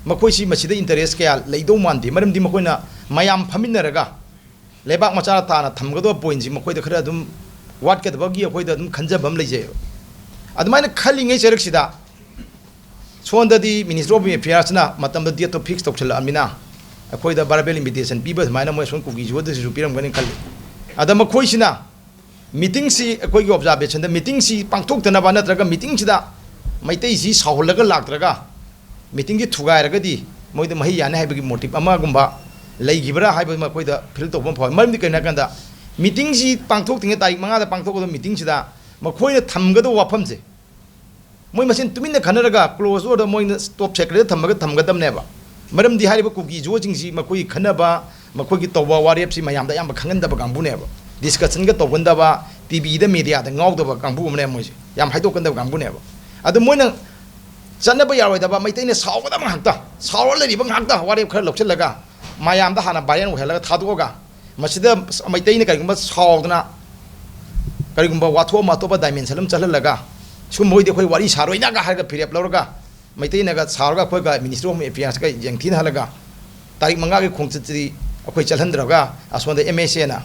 ꯃꯈꯣꯏꯁꯤ ꯃꯁꯤꯗ interest ꯀꯌꯥ ꯂꯩꯗꯧ ꯃꯥꯟꯗꯦ꯫ ꯃꯔꯝꯗꯤ ꯃꯈꯣꯏꯅ ꯃꯌꯥꯝ ꯐꯝꯃꯤꯟꯅꯔꯒ ꯂꯩꯕꯥꯛ ꯃꯆꯥ ꯇꯥꯅ ꯊꯝꯒꯗꯕ pointꯁꯤ ꯃꯈꯣꯏꯗ ꯈꯔ ꯑꯗꯨꯝ ꯋꯥꯠꯀꯗꯕꯒꯤ ꯑꯩꯈꯣꯏꯗ ꯑꯗꯨꯝ ꯈꯟꯖꯕ ꯑꯃ ꯂꯩꯖꯩꯕ꯫ ꯑꯗꯨꯃꯥꯏꯅ ꯈꯜꯂꯤꯉꯩ ꯆꯔꯛꯁꯤꯗ ꯁꯣꯝꯗꯗꯤ Ministry of Affairsꯅ ꯃꯇꯝꯗ dateꯇꯣ fix ꯇꯧꯁꯜꯂꯛꯑꯃꯤꯅ ꯑꯩꯈꯣꯏꯗ verbal invitation ꯄꯤꯕ ꯁꯨꯃꯥꯏꯅ ꯃꯣꯏ ꯑꯁꯣꯝ ꯀꯨꯀꯤ ꯖꯣꯗꯁꯤꯁꯨ ꯄꯤꯔꯝꯒꯅꯤ ꯈꯜꯂꯤ꯫ ꯑꯗ ꯃꯈꯣꯏꯁꯤꯅ meetingꯁꯤ, ꯑꯩꯈꯣꯏꯒꯤ observationꯗ meetingꯁꯤ ꯄꯥꯡꯊꯣꯛꯇꯅꯕ ꯅꯠꯇ꯭ꯔꯒ meetingꯁꯤꯗ ꯃꯩꯇꯩꯁꯤ ꯁꯥꯎꯍꯜꯂꯒ ꯂꯥꯛꯇ꯭ꯔꯒ meetingꯁꯤ ꯊꯨꯒꯥꯏꯔꯒꯗꯤ ꯃꯣꯏꯗ ꯃꯍꯩ ꯌꯥꯅꯤ ꯍꯥꯏꯕꯒꯤ motive ꯑꯃꯒꯨꯝꯕ ꯂꯩꯈꯤꯕ꯭ꯔꯥ ꯍꯥꯏꯕ ꯃꯈꯣꯏꯗ feel ꯇꯧꯕ ꯑꯃ ꯐꯥꯎꯏ꯫ ꯃꯔꯝꯗꯤ ꯀꯩꯅꯣ ꯍꯥꯏꯀꯥꯟꯗ meetingꯁꯤ ꯄꯥꯡꯊꯣꯛꯇ꯭ꯔꯤꯉꯩ, ꯇꯥꯔꯤꯛ ꯃꯉꯥꯗ ꯄꯥꯡꯊꯣꯛꯀꯗꯕ meetingꯁꯤꯗ ꯃꯈꯣꯏꯅ ꯊꯝꯒꯗꯕ ꯋꯥꯐꯝꯁꯦ ꯃꯣꯏ ꯃꯁꯦꯟ ꯇꯨꯃꯤꯟꯅ ꯈꯟꯅꯔꯒ close doorꯗ ꯃꯣꯏꯅ top secretꯗ ꯊꯝꯃꯒ ꯊꯝꯒꯗꯕꯅꯦꯕ꯫ ꯃꯔꯝꯗꯤ ꯍꯥꯏꯔꯤꯕ ꯀꯨꯀꯤ ꯖꯣꯁꯤꯡꯁꯤ ꯃꯈꯣꯏꯒꯤ ꯈꯟꯅꯕ, ꯃꯈꯣꯏꯒꯤ ꯇꯧꯕ ꯋꯥꯔꯦꯞꯁꯤ ꯃꯌꯥꯝꯗ ꯑꯌꯥꯝꯕ ꯈꯪꯍꯟꯗꯕ ꯀꯥꯡꯕꯨꯅꯦꯕ꯫ Discussionꯒ ꯇꯧꯒꯟꯗꯕ, TVꯗ mediaꯗ ꯉꯥꯎꯗꯕ ꯀꯥꯡꯕꯨ ꯑꯃꯅꯦꯕ ꯃꯣꯏꯁꯦ꯫ ꯌꯥꯝ ꯍꯥꯏꯗꯣꯛꯀꯟꯗꯕ ꯀꯥꯡꯕꯨꯅꯦꯕ꯫ ꯑꯗꯨ ꯃꯣꯏꯅ ꯆꯠꯅꯕ ꯌꯥꯔꯣꯏꯗꯕ, ꯃꯩꯇꯩꯅ ꯁꯥꯎꯒꯗꯕ ꯉꯥꯛꯇ, ꯁꯥꯎꯔ ꯂꯩꯔꯤꯕ ꯉꯥꯛꯇ ꯋꯥꯔꯦꯞ ꯈꯔ ꯂꯧꯁꯤꯜꯂꯒ ꯃꯌꯥꯝꯗ ꯍꯥꯟꯅ viral ꯑꯣꯏꯍꯜꯂꯒ ꯊꯥꯗꯣꯛꯑꯒ ꯃꯁꯤꯗ ꯃꯩꯇꯩꯅ ꯀꯔꯤꯒꯨꯝꯕ ꯁꯥꯎꯗꯅ ꯀꯔꯤꯒꯨꯝꯕ ꯋꯥꯊꯣꯛ ꯑꯃ ꯑꯇꯣꯞꯄ dimension ꯑꯃ ꯆꯠꯍꯜꯂꯒ ꯁꯨꯝꯕ ꯑꯣꯏꯗꯤ ꯑꯩꯈꯣꯏ ꯋꯥꯔꯤ ꯁꯥꯔꯣꯏꯅꯒ ꯍꯥꯏꯔꯒ ꯐꯤꯔꯦꯞ ꯂꯧꯔꯒ ꯃꯩꯇꯩꯅꯒ ꯁꯥꯎꯔꯒ ꯑꯩꯈꯣꯏꯒ Ministry of Affairsꯀ ꯌꯦꯡꯊꯤꯅꯍꯜꯂꯒ ꯇꯥꯔꯤꯛ ꯃꯉꯥꯒꯤ ꯈꯣꯡꯆꯠꯁꯤꯗꯤ ꯑꯩꯈꯣꯏ ꯆꯠꯍꯟꯗ꯭ꯔꯒ ꯑꯁꯣꯝꯗ MSAꯅ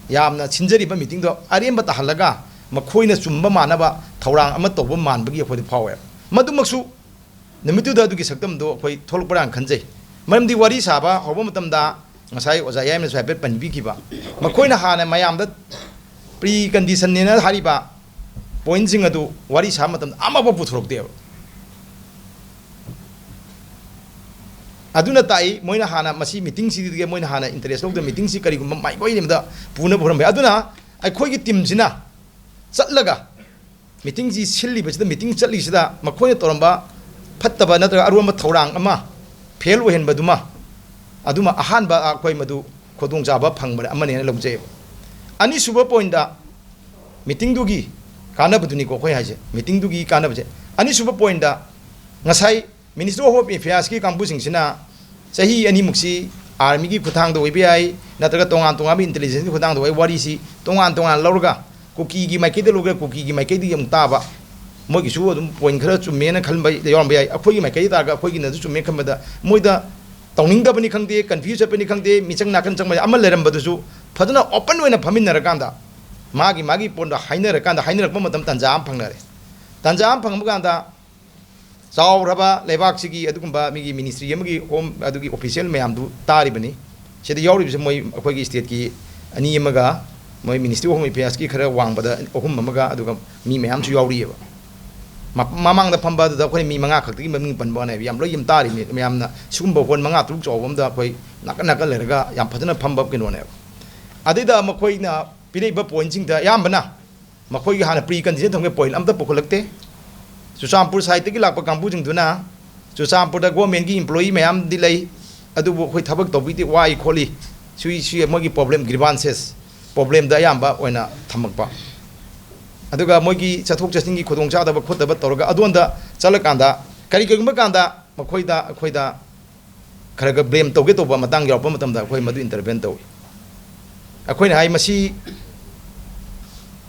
ꯌꯥꯝꯅ ꯁꯤꯟꯖꯔꯤꯕ meetingꯗꯣ ꯑꯔꯦꯝꯕ ꯇꯥꯍꯜꯂꯒ ꯃꯈꯣꯏꯅ ꯆꯨꯝꯕ ꯃꯥꯟꯅꯕ ꯊꯧꯔꯥꯡ ꯑꯃ ꯇꯧꯕ ꯃꯥꯟꯕꯒꯤ ꯑꯩꯈꯣꯏꯗ ꯐꯥꯎꯋꯦ꯫ ꯃꯗꯨꯃꯛꯁꯨ ꯅꯨꯃꯤꯠꯇꯨꯗ ꯑꯗꯨꯒꯤ ꯁꯛꯇꯝꯗꯣ ꯑꯩꯈꯣꯏ ꯊꯣꯛꯂꯛꯄ꯭ꯔꯥꯅ ꯈꯟꯖꯩ꯫ ꯃꯔꯝꯗꯤ ꯋꯥꯔꯤ ꯁꯥꯕ ꯍꯧꯕ ꯃꯇꯝꯗ ꯉꯁꯥꯏ ꯑꯣꯖꯥ ꯌꯥꯏꯃꯅꯁꯨ ꯍꯥꯏꯐꯦꯠ ꯄꯟꯕꯤꯈꯤꯕ, ꯃꯈꯣꯏꯅ ꯍꯥꯟꯅ ꯃꯌꯥꯝꯗ preconditionꯅꯦꯅ ꯍꯥꯏꯔꯤꯕ pointꯁꯤꯡ ꯑꯗꯨ ꯋꯥꯔꯤ ꯁꯥꯕ ꯃꯇꯝꯗ ꯑꯃꯐꯥꯎ ꯄꯨꯊꯣꯔꯛꯇꯦꯕ꯫ ꯑꯗꯨꯅ ꯇꯥꯛꯏ, ꯃꯣꯏꯅ ꯍꯥꯟꯅ ꯃꯁꯤ meetingꯁꯤꯗꯒꯤ ꯃꯣꯏꯅ ꯍꯥꯟꯅ interest ꯂꯧꯗꯅ meetingꯁꯤ ꯀꯔꯤꯒꯨꯝꯕ ꯃꯥꯏꯀꯩ ꯑꯃꯗ ꯄꯨꯅꯕ ꯍꯣꯠꯅꯕ ꯌꯥꯏ꯫ ꯑꯗꯨꯅ ꯑꯩꯈꯣꯏꯒꯤ teamꯁꯤꯅ ꯆꯠꯂꯒ meetingꯁꯤ ꯁꯤꯜꯂꯤꯕꯁꯤꯗ, meeting ꯆꯠꯂꯤꯁꯤꯗ ꯃꯈꯣꯏꯅ ꯇꯧꯔꯝꯕ ꯐꯠꯇꯕ ꯅꯠꯇ꯭ꯔꯒ ꯑꯔꯣꯟꯕ ꯊꯧꯔꯥꯡ ꯑꯃ fail ꯑꯣꯏꯍꯟꯕꯗꯨꯃ, ꯑꯗꯨꯃ ꯑꯍꯥꯟꯕ ꯑꯩꯈꯣꯏ ꯃꯗꯨ ꯈꯨꯗꯣꯡꯆꯥꯕ ꯐꯪꯕ ꯑꯃꯅꯦꯅ ꯂꯧꯖꯩꯑꯕ꯫ ꯑꯅꯤꯁꯨꯕ pointꯇ meetingꯗꯨꯒꯤ ꯀꯥꯟꯅꯕꯗꯨꯅꯤꯀꯣ ꯑꯩꯈꯣꯏ ꯍꯥꯏꯁꯦ, meetingꯗꯨꯒꯤ ꯀꯥꯟꯅꯕꯁꯦ꯫ ꯑꯅꯤꯁꯨꯕ pointꯇ ꯉꯁꯥꯏ Ministry of Home Affairsꯀꯤ ꯀꯥꯡꯕꯨꯁꯤꯡꯁꯤꯅ ꯆꯍꯤ ꯑꯅꯤꯃꯨꯛꯁꯤ ꯑꯥꯔꯃꯤꯒꯤ ꯈꯨꯠꯊꯥꯡꯗ ꯑꯣꯏꯕ ꯌꯥꯏ, ꯅꯠꯇ꯭ꯔꯒ ꯇꯣꯉꯥꯟ ꯇꯣꯉꯥꯟꯕ intelligenceꯀꯤ ꯈꯨꯠꯊꯥꯡꯗ ꯑꯣꯏ, ꯋꯥꯔꯤꯁꯤ ꯇꯣꯉꯥꯟ ꯇꯣꯉꯥꯟ ꯂꯧꯔꯒ ꯀꯨꯀꯤꯒꯤ ꯃꯥꯏꯀꯩꯗ ꯂꯧꯔꯒ ꯀꯨꯀꯤꯒꯤ ꯃꯥꯏꯀꯩꯗꯒꯤ ꯑꯃꯨꯛ ꯇꯥꯕ, ꯃꯣꯏꯒꯤꯁꯨ ꯑꯗꯨꯝ point ꯈꯔ ꯆꯨꯝꯃꯦꯅ ꯈꯟꯕ ꯌꯥꯎꯔꯝꯕ ꯌꯥꯏ꯫ ꯑꯩꯈꯣꯏꯒꯤ ꯃꯥꯏꯀꯩꯗ ꯇꯥꯔꯒ ꯑꯩꯈꯣꯏꯒꯤꯅꯁꯨ ꯆꯨꯝꯃꯦ ꯈꯟꯕꯗ ꯃꯣꯏꯗ ꯇꯧꯅꯤꯡꯗꯕꯅꯤ ꯈꯪꯗꯦ, confuse ꯆꯠꯄꯅꯤ ꯈꯪꯗꯦ, ꯃꯤꯆꯪ ꯅꯥꯀꯟ ꯆꯪꯕ ꯑꯃ ꯂꯩꯔꯝꯕꯗꯨꯁꯨ ꯐꯖꯅ open ꯑꯣꯏꯅ ꯐꯝꯃꯤꯟꯅꯔꯀꯥꯟꯗ ꯃꯥꯒꯤ ꯃꯥꯒꯤ ꯄꯣꯟꯗ ꯍꯥꯏꯅꯔꯀꯥꯟꯗ ꯍꯥꯏꯅꯔꯛꯄ ꯃꯇꯝ ꯇꯥꯟꯖꯥ ꯑꯃ ꯐꯪꯅꯔꯦ꯫ ꯇꯥꯟꯖꯥ ꯑꯃ ꯐꯪꯕ ꯀꯥꯟꯗ ꯆꯥꯎꯔꯕ ꯂꯩꯕꯥꯛꯁꯤꯒꯤ ꯑꯗꯨꯒꯨꯝꯕ ꯃꯤꯒꯤ ministry ꯑꯃꯒꯤ home ꯑꯗꯨꯒꯤ official ꯃꯌꯥꯝꯗꯨ ꯇꯥꯔꯤꯕꯅꯤ꯫ ꯁꯤꯗ ꯌꯥꯎꯔꯤꯕꯁꯤ ꯃꯣꯏ ꯑꯩꯈꯣꯏꯒꯤ stateꯀꯤ ꯑꯅꯤ ꯑꯃꯒ ꯃꯣꯏ Ministry of Home Affairsꯀꯤ ꯈꯔ ꯋꯥꯡꯕꯗ ꯑꯍꯨꯝ ꯑꯃꯒ, ꯑꯗꯨꯒ ꯃꯤ ꯃꯌꯥꯝꯁꯨ ꯌꯥꯎꯔꯤꯑꯕ꯫ ꯃ-, ꯃꯃꯥꯡꯗ ꯐꯝꯕ ꯑꯗꯨꯗ ꯑꯩꯈꯣꯏ ꯃꯤ ꯃꯉꯥ ꯈꯛꯇꯒꯤ ꯃꯃꯤꯡ ꯄꯟꯕ ꯋꯥꯅꯦꯕ, ꯌꯥꯝ ꯂꯣꯏ ꯌꯥꯝ ꯇꯥꯔꯤꯕꯅꯤ꯫ ꯃꯌꯥꯝꯅ ꯁꯤꯒꯨꯝꯕ hall ꯃꯉꯥ ꯇꯔꯨꯛ ꯆꯥꯎꯕ ꯑꯝꯗ ꯑꯩꯈꯣꯏ ꯅꯥꯀꯟ ꯅꯥꯀꯟ ꯂꯩꯔꯒ ꯌꯥꯝ ꯐꯖꯅ ꯐꯝꯕ ꯀꯩꯅꯣꯅꯦꯕ꯫ ꯑꯗꯩꯗ ꯃꯈꯣꯏꯅ ꯄꯤꯔꯛꯏꯕ pointꯁꯤꯡꯗ ꯑꯌꯥꯝꯕꯅ ꯃꯈꯣꯏꯒꯤ ꯍꯥꯟꯅ precondition ꯊꯝꯕ point ꯑꯝꯇ ꯄꯨꯈꯠꯂꯛꯇꯦ꯫ ꯆꯨꯔꯆꯥꯟꯄꯨꯔ sideꯇꯒꯤ ꯂꯥꯛꯄ ꯀꯥꯡꯕꯨꯁꯤꯡꯗꯨꯅ ꯆꯨꯔꯆꯥꯟꯄꯨꯔꯗ governmentꯀꯤ employee ꯃꯌꯥꯝꯗꯤ ꯂꯩ, ꯑꯗꯨꯕꯨ ꯑꯩꯈꯣꯏ ꯊꯕꯛ ꯇꯧꯕꯤꯗꯦ, ꯋꯥꯏ ꯈꯣꯠꯂꯤ, ꯁꯨꯏ ꯁꯨꯏ ꯃꯣꯏꯒꯤ problem, grievances, problemꯗ ꯑꯌꯥꯝꯕ ꯑꯣꯏꯅ ꯊꯝꯃꯛꯄ꯫ ꯑꯗꯨꯒ ꯃꯣꯏꯒꯤ ꯆꯠꯊꯣꯛ ꯆꯠꯁꯤꯟꯒꯤ ꯈꯨꯗꯣꯡꯆꯥꯗꯕ ꯈꯣꯠꯇꯕ ꯇꯧꯔꯒ ꯑꯗꯣꯝꯗ ꯆꯠꯂꯀꯥꯟꯗ ꯀꯔꯤ ꯀꯔꯤꯒꯨꯝꯕ ꯀꯥꯟꯗ ꯃꯈꯣꯏꯗ, ꯑꯩꯈꯣꯏꯗ ꯈꯔ ꯈꯔ blame ꯇꯧꯒꯦ ꯇꯧꯕ ꯃꯇꯥꯡ ꯌꯥꯎꯔꯛꯄ ꯃꯇꯝꯗ ꯑꯩꯈꯣꯏ ꯃꯗꯨ intervene ꯇꯧꯏ꯫ ꯑꯩꯈꯣꯏꯅ ꯍꯥꯏ, ꯃꯁꯤ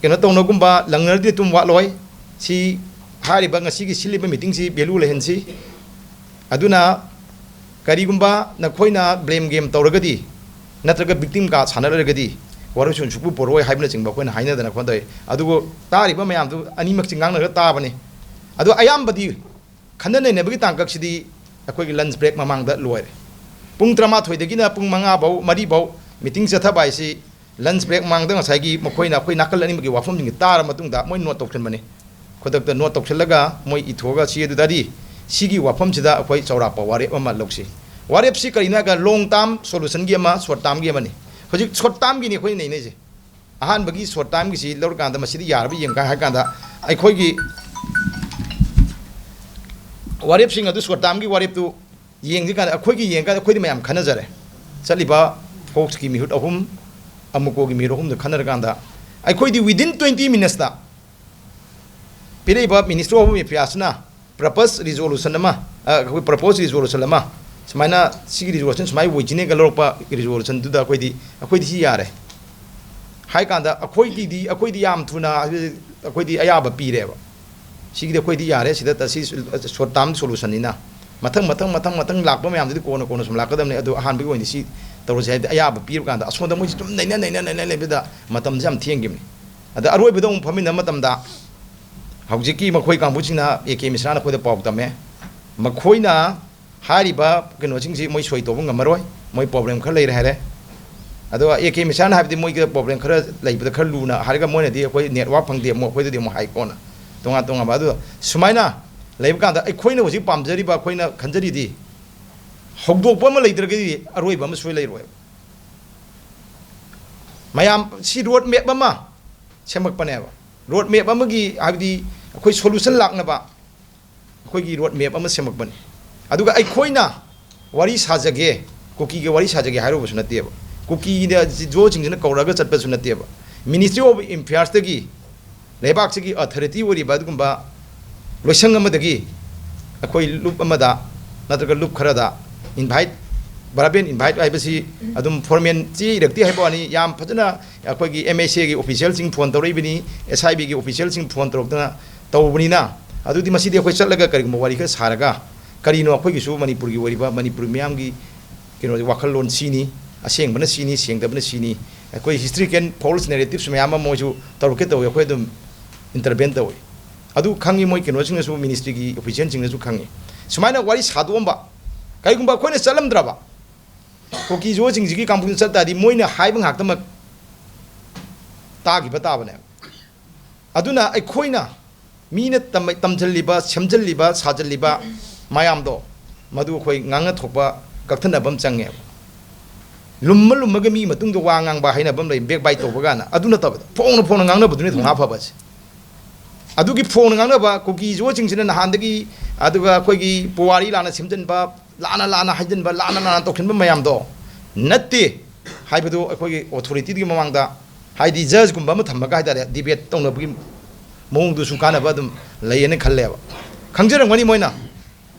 ꯀꯩꯅꯣ ꯇꯧꯅꯒꯨꯝꯕ ꯂꯪꯅꯔꯗꯤ ꯑꯗꯨꯝ ꯋꯥꯠꯂꯣꯏ꯫ ꯁꯤ ꯍꯥꯏꯔꯤꯕ ꯉꯁꯤꯒꯤ ꯁꯤꯜꯂꯤꯕ meetingꯁꯤ value ꯂꯩꯍꯟꯁꯤ꯫ ꯑꯗꯨꯅ ꯀꯔꯤꯒꯨꯝꯕ ꯅꯈꯣꯏꯅ blame game ꯇꯧꯔꯒꯗꯤ, ꯅꯠꯇ꯭ꯔꯒ victim card ꯁꯥꯟꯅꯔꯒꯗꯤ ꯋꯥꯔꯣꯏꯁꯤꯟ ꯁꯨꯛꯄꯨ ꯄꯨꯔꯛꯑꯣꯏ ꯍꯥꯏꯕꯅꯆꯤꯡꯕ ꯑꯩꯈꯣꯏꯅ ꯍꯥꯏꯅꯗꯅ ꯈꯣꯠꯅ ꯇꯧꯏ꯫ ꯑꯗꯨꯕꯨ ꯇꯥꯔꯤꯕ ꯃꯌꯥꯝꯗꯨ ꯑꯅꯤꯃꯛꯁꯤ ꯉꯥꯡꯅꯔꯒ ꯇꯥꯕꯅꯤ꯫ ꯑꯗꯣ ꯑꯌꯥꯝꯕꯗꯤ ꯈꯟꯅ ꯅꯩꯅꯕꯒꯤ ꯇꯥꯡꯀꯛꯁꯤꯗꯤ ꯑꯩꯈꯣꯏꯒꯤ lunch break ꯃꯃꯥꯡꯗ ꯂꯣꯏꯔꯦ꯫ ꯄꯨꯡ ꯇꯔꯥꯃꯥꯊꯣꯏꯗꯒꯤꯅ ꯄꯨꯡ ꯃꯉꯥ ꯐꯥꯎ, ꯃꯔꯤ ꯐꯥꯎ meeting ꯆꯠꯊꯕ ꯍꯥꯏꯁꯤ lunch break ꯃꯃꯥꯡꯗ ꯉꯁꯥꯏꯒꯤ ꯃꯈꯣꯏꯅ ꯑꯩꯈꯣꯏ ꯅꯥꯀꯜ ꯑꯅꯤꯃꯛꯀꯤ ꯋꯥꯐꯝꯁꯤꯡꯁꯤ ꯇꯥꯔ ꯃꯇꯨꯡꯗ ꯃꯣꯏ note ꯇꯧꯁꯤꯟꯕꯅꯤ꯫ ꯈꯨꯗꯛꯇ note ꯇꯧꯁꯤꯜꯂꯒ ꯃꯣꯏ ꯏꯊꯣꯛꯑꯒ ꯁꯤ ꯑꯗꯨꯗꯗꯤ ꯁꯤꯒꯤ ꯋꯥꯐꯝꯁꯤꯗ ꯑꯩꯈꯣꯏ ꯆꯥꯎꯔꯥꯛꯄ ꯋꯥꯔꯦꯞ ꯑꯃ ꯂꯧꯁꯤ꯫ ꯋꯥꯔꯦꯞꯁꯤ ꯀꯔꯤꯅꯣ ꯍꯥꯏꯔꯒ long term solutionꯒꯤ ꯑꯃ, short termꯒꯤ ꯑꯃꯅꯤ꯫ ꯍꯧꯖꯤꯛ short termꯒꯤꯅꯤ ꯑꯩꯈꯣꯏꯅ ꯅꯩꯅꯩꯁꯦ꯫ ꯑꯍꯥꯟꯕꯒꯤ short termꯒꯤꯁꯤ ꯂꯧꯔꯀꯥꯟꯗ ꯃꯁꯤꯗꯤ ꯌꯥꯔꯕ ꯌꯦꯡꯒꯦ ꯍꯥꯏ ꯀꯥꯟꯗ ꯑꯩꯈꯣꯏꯒꯤ ꯋꯥꯔꯦꯞꯁꯤꯡ ꯑꯗꯨ, short termꯒꯤ ꯋꯥꯔꯦꯞꯇꯨ ꯌꯦꯡꯗ꯭ꯔꯤ ꯀꯥꯟꯗ, ꯑꯩꯈꯣꯏꯒꯤ ꯌꯦꯡꯀꯥꯟꯗ ꯑꯩꯈꯣꯏꯗꯤ ꯃꯌꯥꯝ ꯈꯟꯅꯖꯔꯦ꯫ ꯆꯠꯂꯤꯕ ꯐꯣꯛꯁꯀꯤ ꯃꯤꯍꯨꯠ ꯑꯍꯨꯝ, ꯑꯃꯨꯀꯣꯒꯤ ꯃꯤꯍꯨꯠ ꯑꯍꯨꯝꯗ ꯈꯟꯅꯔꯀꯥꯟꯗ ꯑꯩꯈꯣꯏꯗꯤ within twenty minutesꯇ ꯄꯤꯔꯛꯏꯕ Ministry of Home Affairsꯅ ꯄ꯭ꯔꯄꯣꯁ ꯔꯤꯖꯣꯂꯨꯁꯟ ꯑꯃ, ꯑ, ꯑꯩꯈꯣꯏ ꯄ꯭ꯔꯄꯣꯁ ꯔꯤꯖꯣꯂꯨꯁꯟ ꯑꯃ, ꯁꯨꯃꯥꯏꯅ ꯁꯤꯒꯤ ꯔꯤꯖꯣꯂꯨꯁꯟ ꯁꯨꯃꯥꯏꯅ ꯑꯣꯏꯁꯤꯅꯦꯒ ꯂꯧꯔꯛꯄ ꯔꯤꯖꯣꯂꯨꯁꯟꯗꯨꯗ ꯑꯩꯈꯣꯏꯗꯤ, ꯑꯩꯈꯣꯏꯗꯤ ꯁꯤ ꯌꯥꯔꯦ ꯍꯥꯏ ꯀꯥꯟꯗ, ꯑꯩꯈꯣꯏꯒꯤꯗꯤ, ꯑꯩꯈꯣꯏꯗꯤ ꯌꯥꯝ ꯊꯨꯅ ꯑꯩꯈꯣꯏꯗꯤ ꯑꯌꯥꯕ ꯄꯤꯔꯦꯕ꯫ ꯁꯤꯒꯤꯗꯤ ꯑꯩꯈꯣꯏꯗꯤ ꯌꯥꯔꯦ, ꯁꯤꯗ ꯁꯤ ꯁꯣꯔꯠ ꯇꯥꯔꯝ ꯁꯣꯂꯨꯁꯟꯅꯤꯅ꯫ ꯃꯊꯪ, ꯃꯊꯪ, ꯃꯊꯪ, ꯃꯊꯪ ꯂꯥꯛꯄ ꯃꯌꯥꯝꯗꯨꯗꯤ ꯀꯣꯟꯅ, ꯀꯣꯟꯅ ꯁꯨꯝ ꯂꯥꯛꯀꯗꯕꯅꯤ꯫ ꯑꯗꯨ ꯑꯍꯥꯟꯕꯒꯤ ꯑꯣꯏꯅꯗꯤ ꯁꯤ ꯇꯧꯔꯁꯦ ꯍꯥꯏꯗꯤ ꯑꯌꯥꯕ ꯄꯤꯔ ꯀꯥꯟꯗ, ꯑꯁꯣꯝꯗ ꯃꯣꯏꯁꯤ ꯁꯨꯝ ꯅꯩꯅ, ꯅꯩꯅ, ꯅꯩꯅ ꯂꯩꯕꯗ ꯃꯇꯝꯁꯦ ꯌꯥꯝ ꯊꯦꯡꯈꯤꯕꯅꯤ꯫ ꯑꯗ ꯑꯔꯣꯏꯕꯗ ꯑꯃꯨꯛ ꯐꯝꯃꯤꯟꯅꯕ ꯃꯇꯝꯗ, ꯍꯧꯖꯤꯛꯀꯤ ꯃꯈꯣꯏ ꯀꯥꯡꯕꯨꯁꯤꯡꯅ, ꯑꯦ ꯀꯦ ꯃꯤꯁ꯭ꯔꯥꯅ ꯑꯩꯈꯣꯏꯗ ꯄꯥꯎ ꯇꯝꯃꯦ, ꯃꯈꯣꯏꯅ ꯍꯥꯏꯔꯤꯕ ꯀꯩꯅꯣꯁꯤꯡꯁꯤ ꯃꯣꯏ ꯁꯣꯏ ꯇꯧꯕ ꯉꯝꯃꯔꯣꯏ, ꯃꯣꯏ ꯄ꯭ꯔꯣꯕ꯭ꯂꯦꯝ ꯈꯔ ꯂꯩꯔꯦ ꯍꯥꯏꯔꯦ꯫ ꯑꯗꯣ ꯑꯦ ꯀꯦ ꯃꯤꯁ꯭ꯔꯥꯅ ꯍꯥꯏꯕꯗꯤ ꯃꯣꯏꯒꯤ ꯄ꯭ꯔꯣꯕ꯭ꯂꯦꯝ ꯈꯔ ꯂꯩꯕꯗ ꯈꯔ ꯂꯨꯅ ꯍꯥꯏꯔꯒ, ꯃꯣꯏꯅꯗꯤ ꯑꯩꯈꯣꯏ ꯅꯦꯠꯋꯥꯔꯛ ꯐꯪꯗꯦ, ꯑꯃꯨꯛ ꯑꯩꯈꯣꯏꯗꯗꯤ ꯑꯃꯨꯛ ꯍꯥꯏ ꯀꯣꯟꯅ ꯇꯣꯉꯥꯟ ꯇꯣꯉꯥꯟꯕ꯫ ꯑꯗꯨ ꯁꯨꯃꯥꯏꯅ ꯂꯩꯕ ꯀꯥꯟꯗ, ꯑꯩꯈꯣꯏꯅ ꯍꯧꯖꯤꯛ ꯄꯥꯝꯖꯔꯤꯕ, ꯑꯩꯈꯣꯏꯅ ꯈꯟꯖꯔꯤꯗꯤ ꯍꯧꯗꯣꯛꯄ ꯑꯃ ꯂꯩꯇ꯭ꯔꯒꯗꯤ ꯑꯔꯣꯏꯕ ꯑꯃ ꯁꯣꯏ ꯂꯩꯔꯣꯏꯕ꯫ ꯃꯌꯥꯝ ꯁꯤ ꯔꯣꯗ ꯃꯦꯞ ꯑꯃ ꯁꯦꯝꯃꯛꯄꯅꯦꯕ꯫ ꯔꯣꯗ ꯃꯦꯞ ꯑꯃꯒꯤ, ꯍꯥꯏꯕꯗꯤ ꯑꯩꯈꯣꯏ ꯁꯣꯂꯨꯁꯟ ꯂꯥꯛꯅꯕ ꯑꯩꯈꯣꯏꯒꯤ ꯔꯣꯗ ꯃꯦꯞ ꯑꯃ ꯁꯦꯝꯃꯛꯄꯅꯤ꯫ ꯑꯗꯨꯒ ꯑꯩꯈꯣꯏꯅ ꯋꯥꯔꯤ ꯁꯥꯖꯒꯦ, ꯀꯨꯀꯤꯒ ꯋꯥꯔꯤ ꯁꯥꯖꯒꯦ ꯍꯥꯏꯔꯨꯕꯁꯨ ꯅꯠꯇꯦꯕ, ꯀꯨꯀꯤꯅ ꯖꯤꯑꯣꯁꯤꯡꯁꯤꯅ ꯀꯧꯔꯒ ꯆꯠꯄꯁꯨ ꯅꯠꯇꯦꯕ꯫ Ministry of Affairsꯇꯒꯤ, ꯂꯩꯕꯥꯛꯁꯤꯒꯤ ꯑꯣꯊꯣꯔꯤꯇꯤ ꯑꯣꯏꯔꯤꯕ ꯑꯗꯨꯒꯨꯝꯕ ꯂꯣꯏꯁꯪ ꯑꯃꯗꯒꯤ ꯑꯩꯈꯣꯏ ꯂꯨꯞ ꯑꯃꯗ ꯅꯠꯇ꯭ꯔꯒ ꯂꯨꯞ ꯈꯔꯗ ꯏꯟꯚꯥꯏꯠ, ꯚꯔꯕꯦꯜ ꯏꯟꯚꯥꯏꯠ ꯍꯥꯏꯕꯁꯤ ꯑꯗꯨꯝ ꯐꯣꯔꯃꯦꯜ ꯆꯦ ꯏꯔꯛꯇꯦ ꯍꯥꯏꯕ ꯋꯥꯅꯤ, ꯌꯥꯝ ꯐꯖꯅ ꯑꯩꯈꯣꯏꯒꯤ ꯑꯦꯝ ꯑꯦꯁ ꯑꯦꯒꯤ ꯑꯣꯐꯤꯁꯤꯌꯦꯜꯁꯤꯡ ꯐꯣꯟ ꯇꯧꯔꯛꯏꯕꯅꯤ, ꯑꯦꯁ ꯑꯥꯏ ꯕꯤꯒꯤ ꯑꯣꯐꯤꯁꯤꯌꯦꯜꯁꯤꯡ ꯐꯣꯟ ꯇꯧꯔꯛꯇꯅ ꯇꯧꯕꯅꯤꯅ, ꯑꯗꯨꯗꯤ ꯃꯁꯤꯗꯤ ꯑꯩꯈꯣꯏ ꯆꯠꯂꯒ ꯀꯔꯤꯒꯨꯝꯕ ꯋꯥꯔꯤ ꯈꯔ ꯁꯥꯔꯒ, ꯀꯔꯤꯅꯣ ꯑꯩꯈꯣꯏꯒꯤꯁꯨ ꯃꯅꯤꯄꯨꯔꯒꯤ ꯑꯣꯏꯔꯤꯕ, ꯃꯅꯤꯄꯨꯔ ꯃꯤꯌꯥꯝꯒꯤ ꯀꯩꯅꯣꯁꯦ, ꯋꯥꯈꯜꯂꯣꯟ ꯁꯤꯅꯤ, ꯑꯁꯦꯡꯕꯅ ꯁꯤꯅꯤ, ꯁꯦꯡꯗꯕꯅ ꯁꯤꯅꯤ, ꯑꯩꯈꯣꯏ historical false narratives ꯃꯌꯥꯝ ꯑꯃ ꯃꯣꯏꯁꯨ ꯇꯧꯔꯛꯀꯦ ꯇꯧꯋꯤ, ꯑꯩꯈꯣꯏ ꯑꯗꯨꯝ ꯏꯟꯇꯔꯚꯦꯟ ꯇꯧꯋꯤ꯫ ꯑꯗꯨ ꯈꯪꯉꯤ, ꯃꯣꯏ ꯀꯩꯅꯣꯁꯤꯡꯅꯁꯨ, ꯃꯤꯅꯤꯁꯇ꯭ꯔꯤꯒꯤ ꯑꯣꯐꯤꯁꯤꯌꯦꯜꯁꯤꯡꯅꯁꯨ ꯈꯪꯉꯤ꯫ ꯁꯨꯃꯥꯏꯅ ꯋꯥꯔꯤ ꯁꯥꯗꯣꯛꯑꯝꯕ, ꯀꯔꯤꯒꯨꯝꯕ ꯑꯩꯈꯣꯏꯅ ꯆꯠꯂꯝꯗ꯭ꯔꯕ, ꯀꯨꯀꯤ ꯖꯤꯑꯣꯁꯤꯡꯁꯤꯒꯤ ꯀꯥꯡꯕꯨꯗ ꯆꯠ ꯇꯥꯔꯗꯤ ꯃꯣꯏꯅ ꯍꯥꯏꯕ ꯉꯥꯛꯇꯃꯛ ꯇꯥꯈꯤꯕ ꯇꯥꯕꯅꯦꯕ꯫ ꯑꯗꯨꯅ ꯑꯩꯈꯣꯏꯅ ꯃꯤꯅ ꯇꯝ-, ꯇꯝꯁꯤꯜꯂꯤꯕ, ꯁꯦꯝꯖꯤꯜꯂꯤꯕ, ꯁꯥꯖꯤꯜꯂꯤꯕ ꯃꯌꯥꯝꯗꯣ, ꯃꯗꯨ ꯑꯩꯈꯣꯏ ꯉꯥꯡꯅ ꯊꯣꯛꯄ ꯀꯛꯊꯠꯅꯕ ꯑꯃ ꯆꯪꯉꯦꯕ꯫ ꯂꯨꯝꯃ ꯂꯨꯝꯃꯒ ꯃꯤ ꯃꯇꯨꯡꯗ ꯋꯥ ꯉꯥꯡꯕ ꯍꯥꯏꯅꯕ ꯑꯃ ꯂꯩ, ꯕꯦꯛ ꯕꯥꯏꯠ ꯇꯧꯕ ꯀꯥꯏꯅ, ꯑꯗꯨ ꯅꯠꯇꯕꯗ ꯐꯣꯡꯅ ꯐꯣꯡꯅ ꯉꯥꯡꯅꯕꯗꯨꯅꯤ ꯊꯧꯅꯥ ꯐꯕꯁꯦ꯫ ꯑꯗꯨꯒꯤ ꯐꯣꯡꯅ ꯉꯥꯡꯅꯕ ꯀꯨꯀꯤ ꯖꯤꯑꯣꯁꯤꯡꯁꯤꯅ ꯅꯍꯥꯟꯗꯒꯤ, ꯑꯗꯨꯒ ꯑꯩꯈꯣꯏꯒꯤ ꯄꯨꯋꯥꯔꯤ ꯂꯥꯟꯅ ꯁꯦꯝꯖꯤꯟꯕ, ꯂꯥꯟꯅ ꯂꯥꯟꯅ ꯍꯥꯏꯖꯤꯟꯕ, ꯂꯥꯟꯅ ꯂꯥꯟꯅ ꯇꯧꯁꯤꯟꯕ ꯃꯌꯥꯝꯗꯣ ꯅꯠꯇꯦ ꯍꯥꯏꯕꯗꯨ ꯑꯩꯈꯣꯏꯒꯤ ꯑꯣꯊꯣꯔꯤꯇꯤꯒꯤ ꯃꯃꯥꯡꯗ, ꯍꯥꯏꯗꯤ ꯖꯖꯀꯨꯝꯕ ꯑꯃ ꯊꯝꯃꯒ ꯍꯥꯏꯇꯥꯔꯦ, ꯗꯤꯕꯦꯠ ꯇꯧꯅꯕꯒꯤ ꯃꯑꯣꯡꯗꯨꯁꯨ ꯀꯥꯟꯅꯕ ꯑꯗꯨꯝ ꯂꯩꯌꯦꯅ ꯈꯜꯂꯦꯕ꯫ ꯈꯪꯖꯔꯝꯒꯅꯤ ꯃꯣꯏꯅ꯫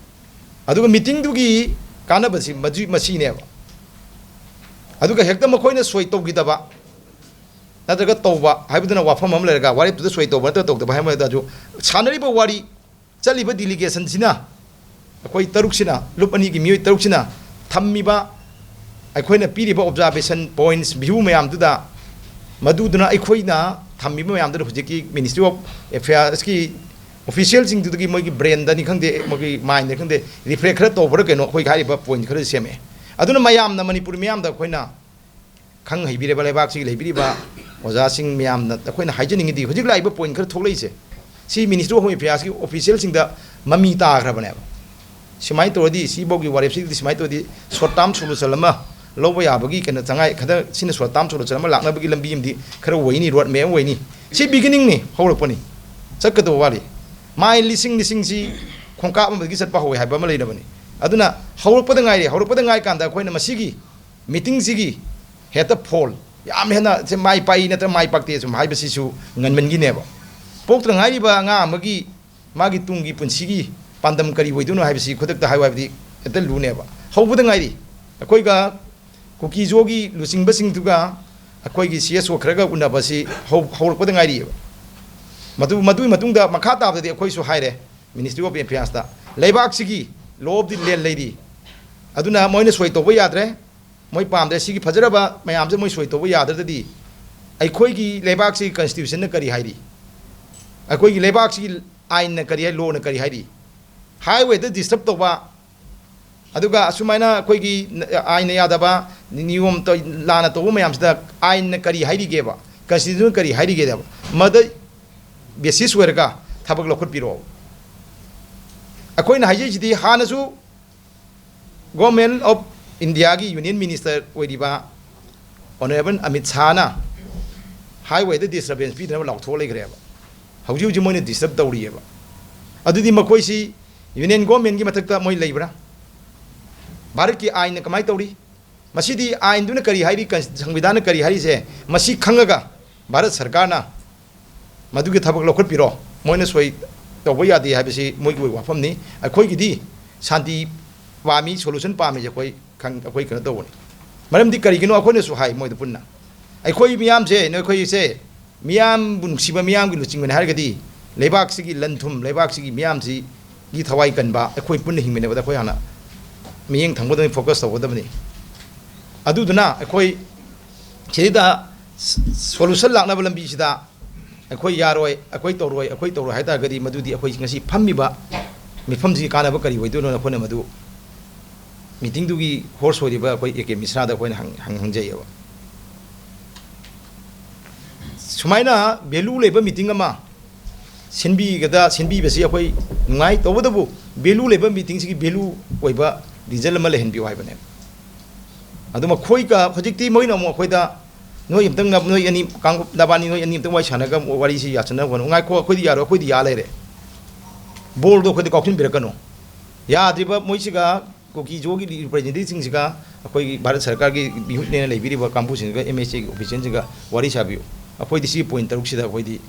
ꯑꯗꯨꯒ ꯃꯤꯇꯤꯡꯗꯨꯒꯤ ꯀꯥꯟꯅꯕꯁꯤ ꯃꯗꯨ ꯃꯁꯤꯅꯦꯕ꯫ ꯑꯗꯨꯒ ꯍꯦꯛꯇ ꯃꯈꯣꯏꯅ ꯁꯣꯏ ꯇꯧꯈꯤꯗꯕ ꯅꯠꯇ꯭ꯔꯒ ꯇꯧꯕ ꯍꯥꯏꯕꯗꯨꯅ ꯋꯥꯐꯝ ꯑꯃ ꯂꯩꯔꯒ, ꯋꯥꯔꯦꯞꯇꯨꯗ ꯁꯣꯏ ꯇꯧꯕ ꯅꯠꯇ꯭ꯔꯒ ꯇꯧꯗꯕ ꯍꯥꯏꯕ ꯑꯃ ꯂꯩꯔꯒꯁꯨ, ꯁꯥꯟꯅꯔꯤꯕ ꯋꯥꯔꯤ, ꯆꯠꯂꯤꯕ delegationꯁꯤꯅ, ꯑꯩꯈꯣꯏ ꯇꯔꯨꯛꯁꯤꯅ, ꯂꯨꯞ ꯑꯅꯤꯒꯤ ꯃꯤꯑꯣꯏ ꯇꯔꯨꯛꯁꯤꯅ ꯊꯝꯃꯤꯕ, ꯑꯩꯈꯣꯏꯅ ꯄꯤꯔꯤꯕ observation points, view ꯃꯌꯥꯝꯗꯨꯗ, ꯃꯗꯨꯗꯨꯅ ꯑꯩꯈꯣꯏꯅ ꯊꯝꯃꯤꯕ ꯃꯌꯥꯝꯗꯨꯗ ꯍꯧꯖꯤꯛꯀꯤ Ministry of Affairsꯀꯤ officialꯁꯤꯡꯗꯨꯗꯒꯤ ꯃꯣꯏꯒꯤ brainꯗꯅꯤ ꯈꯪꯗꯦ, ꯃꯣꯏꯒꯤ mindꯅꯤ ꯈꯪꯗꯦ, reflect ꯈꯔ ꯇꯧꯕ꯭ꯔꯥ ꯀꯩꯅꯣ, ꯑꯩꯈꯣꯏꯒꯤ ꯍꯥꯏꯔꯤꯕ point ꯈꯔ ꯁꯦꯝꯃꯛꯑꯦ꯫ ꯑꯗꯨꯅ ꯃꯌꯥꯝꯅ, ꯃꯅꯤꯄꯨꯔ ꯃꯤꯌꯥꯝꯗ ꯑꯩꯈꯣꯏꯅ ꯈꯪ ꯍꯩꯕꯤꯔꯕ, ꯂꯩꯕꯥꯛꯁꯤꯒꯤ ꯂꯩꯕꯤꯔꯤꯕ ꯑꯣꯖꯥꯁꯤꯡ ꯃꯌꯥꯝꯅ ꯑꯩꯈꯣꯏꯅ ꯍꯥꯏꯖꯅꯤꯡꯉꯤꯗꯤ, ꯍꯧꯖꯤꯛ ꯂꯥꯛꯏꯕ point ꯈꯔ ꯊꯣꯛꯂꯛꯏꯁꯦ, ꯁꯤ Ministry of Home Affairsꯀꯤ officialꯁꯤꯡꯗ ꯃꯃꯤ ꯇꯥꯈ꯭ꯔꯕꯅꯦꯕ꯫ ꯁꯨꯃꯥꯏꯅ ꯇꯧꯔꯗꯤ, ꯁꯤꯐꯥꯎꯒꯤ ꯋꯥꯔꯦꯞꯁꯤꯗꯤ ꯁꯨꯃꯥꯏꯅ ꯇꯧꯔꯗꯤ short term solution ꯑꯃ ꯂꯧꯕ ꯌꯥꯕꯒꯤ ꯀꯩꯅꯣ ꯆꯉꯥꯏ ꯈꯔ, ꯁꯤꯅ short term solution ꯑꯃ ꯂꯥꯛꯅꯕꯒꯤ ꯂꯝꯕꯤ ꯑꯃꯗꯤ ꯈꯔ ꯑꯣꯏꯅꯤ, road map ꯑꯃ ꯑꯣꯏꯅꯤ꯫ ꯁꯤ beginningꯅꯤ, ꯍꯧꯔꯛꯄꯅꯤ, ꯆꯠꯀꯗꯧꯕ ꯋꯥꯠꯂꯤ꯫ ꯃꯥꯏꯜ ꯂꯤꯁꯤꯡ ꯂꯤꯁꯤꯡꯁꯤ ꯈꯣꯡꯀꯥꯞ ꯑꯃꯗꯒꯤ ꯆꯠꯄ ꯍꯧꯋꯦ ꯍꯥꯏꯕ ꯑꯃ ꯂꯩꯔꯕꯅꯤ꯫ ꯑꯗꯨꯅ ꯍꯧꯔꯛꯄꯗ ꯉꯥꯏꯔꯤ꯫ ꯍꯧꯔꯛꯄꯗ ꯉꯥꯏ ꯀꯥꯟꯗ ꯑꯩꯈꯣꯏꯅ ꯃꯁꯤꯒꯤ meetingꯁꯤꯒꯤ ꯍꯦꯛꯇ ꯐꯣꯜ, ꯌꯥꯝ ꯍꯦꯟꯅ ꯁꯦ ꯃꯥꯏ ꯄꯥꯛꯏ ꯅꯠꯇ꯭ꯔꯒ ꯃꯥꯏ ꯄꯥꯛꯇꯦ ꯁꯨꯝ ꯍꯥꯏꯕꯁꯤꯁꯨ ꯉꯟꯃꯟꯈꯤꯅꯦꯕ꯫ ꯄꯣꯛꯇ ꯉꯥꯏꯔꯤꯕ ꯑꯉꯥꯡ ꯑꯃꯒꯤ ꯃꯥꯒꯤ ꯇꯨꯡꯒꯤ ꯄꯨꯟꯁꯤꯒꯤ ꯄꯥꯟꯗꯝ ꯀꯔꯤ ꯑꯣꯏꯗꯣꯏꯅꯣ ꯍꯥꯏꯕꯁꯤ ꯈꯨꯗꯛꯇ ꯍꯥꯏꯌꯨ ꯍꯥꯏꯕꯗꯤ ꯍꯦꯛꯇ ꯂꯨꯅꯦꯕ꯫ ꯍꯧꯕꯗ ꯉꯥꯏꯔꯤ꯫ ꯑꯩꯈꯣꯏꯒ ꯀꯨꯀꯤꯖꯣꯒꯤ ꯂꯨꯆꯤꯡꯕꯁꯤꯡꯗꯨꯒ ꯑꯩꯈꯣꯏꯒꯤ ꯁꯤ ꯑꯦꯁ ꯑꯣ ꯈꯔꯒ ꯎꯅꯕꯁꯤ ꯍꯧ-, ꯍꯧꯔꯛꯄꯗ ꯉꯥꯏꯔꯤꯑꯕ꯫ ꯃꯗꯨ, ꯃꯗꯨꯒꯤ ꯃꯇꯨꯡꯗ ꯃꯈꯥ ꯇꯥꯕꯗꯗꯤ ꯑꯩꯈꯣꯏꯁꯨ ꯍꯥꯏꯔꯦ, Ministry of Affairsꯇ, ꯂꯩꯕꯥꯛꯁꯤꯒꯤ law of the land ꯂꯩꯔꯤ, ꯑꯗꯨꯅ ꯃꯣꯏꯅ ꯁꯣꯏ ꯇꯧꯕ ꯌꯥꯗ꯭ꯔꯦ, ꯃꯣꯏ ꯄꯥꯝꯗ꯭ꯔꯦ, ꯁꯤꯒꯤ ꯐꯖꯔꯕ ꯃꯌꯥꯝꯁꯦ ꯃꯣꯏ ꯁꯣꯏ ꯇꯧꯕ ꯌꯥꯗ꯭ꯔꯒꯗꯤ ꯑꯩꯈꯣꯏꯒꯤ ꯂꯩꯕꯥꯛꯁꯤꯒꯤ constitutionꯅ ꯀꯔꯤ ꯍꯥꯏꯔꯤ, ꯑꯩꯈꯣꯏꯒꯤ ꯂꯩꯕꯥꯛꯁꯤꯒꯤ ꯑꯥꯏꯟꯅ ꯀꯔꯤ ꯍꯥꯏ, lawꯅ ꯀꯔꯤ ꯍꯥꯏꯔꯤ, highwayꯗ disturb ꯇꯧꯕ, ꯑꯗꯨꯒ ꯑꯁꯨꯃꯥꯏꯅ ꯑꯩꯈꯣꯏꯒꯤ ꯑꯥꯏꯟꯅ ꯌꯥꯗꯕ, ꯅꯤꯌꯣꯝ ꯇꯧ-, ꯂꯥꯟꯅ ꯇꯧꯕ ꯃꯌꯥꯝꯁꯤꯗ ꯑꯥꯏꯟꯅ ꯀꯔꯤ ꯍꯥꯏꯔꯤꯒꯦꯕ, constitutionꯅ ꯀꯔꯤ ꯍꯥꯏꯔꯤꯒꯦꯕ, ꯃꯗ basis ꯑꯣꯏꯔꯒ ꯊꯕꯛ ꯂꯧꯈꯠꯄꯤꯔꯛꯑꯣ꯫ ꯑꯩꯈꯣꯏꯅ ꯍꯥꯏꯖꯩꯁꯤꯗꯤ ꯍꯥꯟꯅꯁꯨ Government of Indiaꯒꯤ Union Minister ꯑꯣꯏꯔꯤꯕ Honourable ꯑꯃꯤꯠ ꯁꯥꯍꯅ highwayꯗ disturbance ꯄꯤꯗꯅꯕ ꯂꯥꯎꯊꯣꯛꯑ ꯂꯩꯈ꯭ꯔꯦꯕ꯫ ꯍꯧꯖꯤꯛ ꯍꯧꯖꯤꯛ ꯃꯣꯏꯅ disturb ꯇꯧꯔꯤꯑꯕ꯫ ꯑꯗꯨꯗꯤ ꯃꯈꯣꯏꯁꯤ Union Governmentꯀꯤ ꯃꯊꯛꯇ ꯃꯣꯏ ꯂꯩꯕ꯭ꯔꯥ? ꯚꯥꯔꯠꯀꯤ ꯑꯥꯏꯟꯅ ꯀꯃꯥꯏꯅ ꯇꯧꯔꯤ? ꯃꯁꯤꯗꯤ ꯑꯥꯏꯟꯗꯨꯅ ꯀꯔꯤ ꯍꯥꯏꯔꯤ, ꯀꯟ-, ꯁꯪꯕꯤꯙꯥꯟꯅ ꯀꯔꯤ ꯍꯥꯏꯔꯤꯁꯦ, ꯃꯁꯤ ꯈꯪꯉꯒ ꯚꯥꯔꯠ ꯁꯔꯀꯥꯔꯅ ꯃꯗꯨꯒꯤ ꯊꯕꯛ ꯂꯧꯈꯠꯄꯤꯔꯣ꯫ ꯃꯣꯏꯅ ꯁꯣꯏ, ꯇꯧꯕ ꯌꯥꯗꯦ ꯍꯥꯏꯕꯁꯤ ꯃꯣꯏꯒꯤ ꯑꯣꯏꯕ ꯋꯥꯐꯝꯅꯤ꯫ ꯑꯩꯈꯣꯏꯒꯤꯗꯤ ꯁꯥꯟꯇꯤ ꯄꯥꯝꯃꯤ, solution ꯄꯥꯝꯃꯤꯁꯦ ꯑꯩꯈꯣꯏ ꯈꯪ-, ꯑꯩꯈꯣꯏ ꯀꯩꯅꯣ ꯇꯧꯕꯅꯤ꯫ ꯃꯔꯝꯗꯤ ꯀꯔꯤꯒꯤꯅꯣ? ꯑꯩꯈꯣꯏꯅꯁꯨ ꯍꯥꯏ ꯃꯣꯏꯗ ꯄꯨꯟꯅ, ꯑꯩꯈꯣꯏ ꯃꯤꯌꯥꯝꯁꯦ, ꯅꯈꯣꯏꯁꯦ ꯃꯤꯌꯥꯝꯕꯨ ꯅꯨꯡꯁꯤꯕ, ꯃꯤꯌꯥꯝꯒꯤ ꯂꯨꯆꯤꯡꯕꯅꯤ ꯍꯥꯏꯔꯒꯗꯤ ꯂꯩꯕꯥꯛꯁꯤꯒꯤ ꯂꯟ ꯊꯨꯝ, ꯂꯩꯕꯥꯛꯁꯤꯒꯤ ꯃꯤꯌꯥꯝꯁꯤꯒꯤ ꯊꯋꯥꯏ ꯀꯟꯕ, ꯑꯩꯈꯣꯏ ꯄꯨꯟꯅ ꯍꯤꯡꯃꯤꯟꯅꯕꯗ ꯑꯩꯈꯣꯏ ꯍꯥꯟꯅ ꯃꯤꯠꯌꯦꯡ ꯊꯝꯒꯗꯕꯅꯤ, focus ꯇꯧꯒꯗꯕꯅꯤ꯫ ꯑꯗꯨꯗꯨꯅ ꯑꯩꯈꯣꯏ ꯁꯤꯗ solution ꯂꯥꯛꯅꯕ ꯂꯝꯕꯤꯁꯤꯗ ꯑꯩꯈꯣꯏ ꯌꯥꯔꯣꯏ, ꯑꯩꯈꯣꯏ ꯇꯧꯔꯣꯏ, ꯑꯩꯈꯣꯏ ꯇꯧꯔꯣꯏ ꯍꯥꯏ ꯇꯥꯔꯒꯗꯤ ꯃꯗꯨꯗꯤ ꯑꯩꯈꯣꯏ ꯉꯁꯤ ꯐꯝꯃꯤꯕ ꯃꯤꯐꯝꯁꯤꯒꯤ ꯀꯥꯟꯅꯕ ꯀꯔꯤ ꯑꯣꯏꯗꯣꯏꯅꯣ? ꯑꯩꯈꯣꯏꯅ ꯃꯗꯨ meeting ꯗꯨꯒꯤ host ꯑꯣꯏꯔꯤꯕ ꯑꯩꯈꯣꯏ ꯑꯦ ꯀꯦ ꯃꯤꯁ꯭ꯔꯥꯗ ꯑꯩꯈꯣꯏꯅ ꯍꯪ-, ꯍꯪ-, ꯍꯪꯖꯩꯌꯦꯕ꯫ ꯁꯨꯃꯥꯏꯅ value ꯂꯩꯕ meeting ꯑꯃ ꯁꯤꯟꯕꯤꯒꯗ-, ꯁꯤꯟꯕꯤꯕꯁꯤ ꯑꯩꯈꯣꯏ ꯅꯨꯡꯉꯥꯏ꯫ ꯇꯧꯕꯇꯕꯨ value ꯂꯩꯕ meeting ꯁꯤꯒꯤ value ꯑꯣꯏꯕ result ꯑꯃ ꯂꯩꯍꯟꯕꯤꯌꯨ ꯍꯥꯏꯕꯅꯦ꯫ ꯑꯗꯨ ꯃꯈꯣꯏꯒ ꯍꯧꯖꯤꯛꯇꯤ ꯃꯣꯏꯅ ꯑꯃꯨꯛ ꯑꯩꯈꯣꯏꯗ, "ꯅꯣꯏ ꯑꯝꯇꯪ ꯅ-, ꯅꯣꯏ ꯑꯅꯤ ꯀꯥꯡ-, ꯅꯕꯥꯅꯤ, ꯅꯣꯏ ꯑꯅꯤ ꯑꯝꯇꯪ ꯋꯥꯔꯤ ꯁꯥꯟꯅꯔꯒ ꯋꯥꯔꯤꯁꯤ ꯌꯥꯁꯟꯅꯕ ꯍꯣꯠꯅꯧ꯫" ꯉꯥꯏꯈꯣ, ꯑꯩꯈꯣꯏꯗꯤ ꯌꯥꯔꯣꯏ, ꯑꯩꯈꯣꯏꯗꯤ ꯌꯥ ꯂꯩꯔꯦ꯫ Ball ꯗꯣ ꯑꯩꯈꯣꯏꯗ ꯀꯥꯎꯁꯤꯟꯕꯤꯔꯛꯀꯅꯨ꯫ ꯌꯥꯗ꯭ꯔꯤꯕ ꯃꯣꯏꯁꯤꯒ ꯀꯨꯀꯤ ꯖꯣꯒꯤ representative ꯁꯤꯡꯁꯤꯒ ꯑꯩꯈꯣꯏꯒꯤ ꯚꯥꯔꯠ ꯁꯔꯀꯥꯔꯒꯤ ꯃꯤꯍꯨꯠꯅꯦꯅ ꯂꯩꯕꯤꯔꯤꯕ ꯀꯥꯡꯕꯨꯁꯤꯡꯁꯤꯒ, M H A ꯒꯤ official ꯁꯤꯡꯒ ꯋꯥꯔꯤ ꯁꯥꯕꯤꯌꯨ꯫ ꯑꯩꯈꯣꯏꯗꯤ ꯁꯤ point ꯇꯔꯨꯛꯁꯤꯗ ꯑꯩꯈꯣꯏꯗꯤ,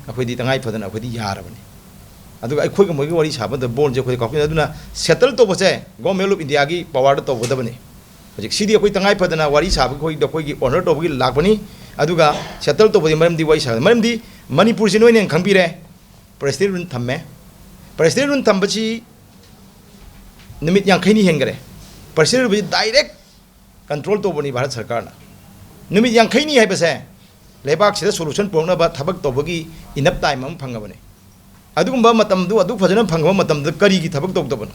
ꯑꯩꯈꯣꯏꯗꯤ ꯇꯉꯥꯏ ꯐꯗꯅ ꯑꯩꯈꯣꯏꯗꯤ ꯌꯥꯔꯕꯅꯤ꯫ ꯑꯗꯨꯒ ꯑꯩꯈꯣꯏꯒ ꯃꯣꯏꯒ ꯋꯥꯔꯤ ꯁꯥꯕꯗ ball ꯁꯦ ꯑꯩꯈꯣꯏ ꯀꯥꯎꯁꯤꯟ-, ꯑꯗꯨꯅ settle ꯇꯧꯕꯁꯦ Government of India ꯒꯤ power ꯗ ꯇꯧꯒꯗꯕꯅꯤ꯫ ꯍꯧꯖꯤꯛ ꯁꯤꯗꯤ ꯑꯩꯈꯣꯏ ꯇꯉꯥꯏ ꯐꯗꯅ ꯋꯥꯔꯤ ꯁꯥꯕꯒꯤ, ꯑꯩꯈꯣꯏ, ꯑꯩꯈꯣꯏꯒꯤ honour ꯇꯧꯕꯒꯤ ꯂꯥꯛꯄꯅꯤ꯫ ꯑꯗꯨꯒ settle ꯇꯧꯕꯗꯤ ꯃꯔꯝꯗꯤ ꯋꯥꯔꯤ ꯁꯥꯕ, ꯃꯔꯝꯗꯤ ꯃꯅꯤꯄꯨꯔꯁꯤ ꯅꯣꯏꯅ ꯍꯦꯟꯅ ꯈꯪꯕꯤꯔꯦ꯫ President rule ꯊꯝꯃꯦ꯫ President rule ꯊꯝꯕꯁꯤ ꯅꯨꯃꯤꯠ ꯌꯥꯡꯈꯩꯅꯤ ꯍꯦꯟꯈꯔꯦ꯫ President rule ꯁꯤ direct control ꯇꯧꯕꯅꯤ ꯚꯥꯔꯠ ꯁꯔꯀꯥꯔꯅ꯫ ꯅꯨꯃꯤꯠ ꯌꯥꯡꯈꯩꯅꯤ ꯍꯥꯏꯕꯁꯦ ꯂꯩꯕꯥꯛꯁꯤꯗ solution ꯄꯨꯔꯛꯅꯕ ꯊꯕꯛ ꯇꯧꯕꯒꯤ enough time ꯑꯃ ꯐꯪꯉꯕꯅꯤ꯫ ꯑꯗꯨꯒꯨꯝꯕ ꯃꯇꯝꯗꯨ ꯑꯗꯨ ꯐꯖꯅ ꯐꯪꯉꯕ ꯃꯇꯝꯗ ꯀꯔꯤꯒꯤ ꯊꯕꯛ ꯇꯧꯗꯕꯅꯣ?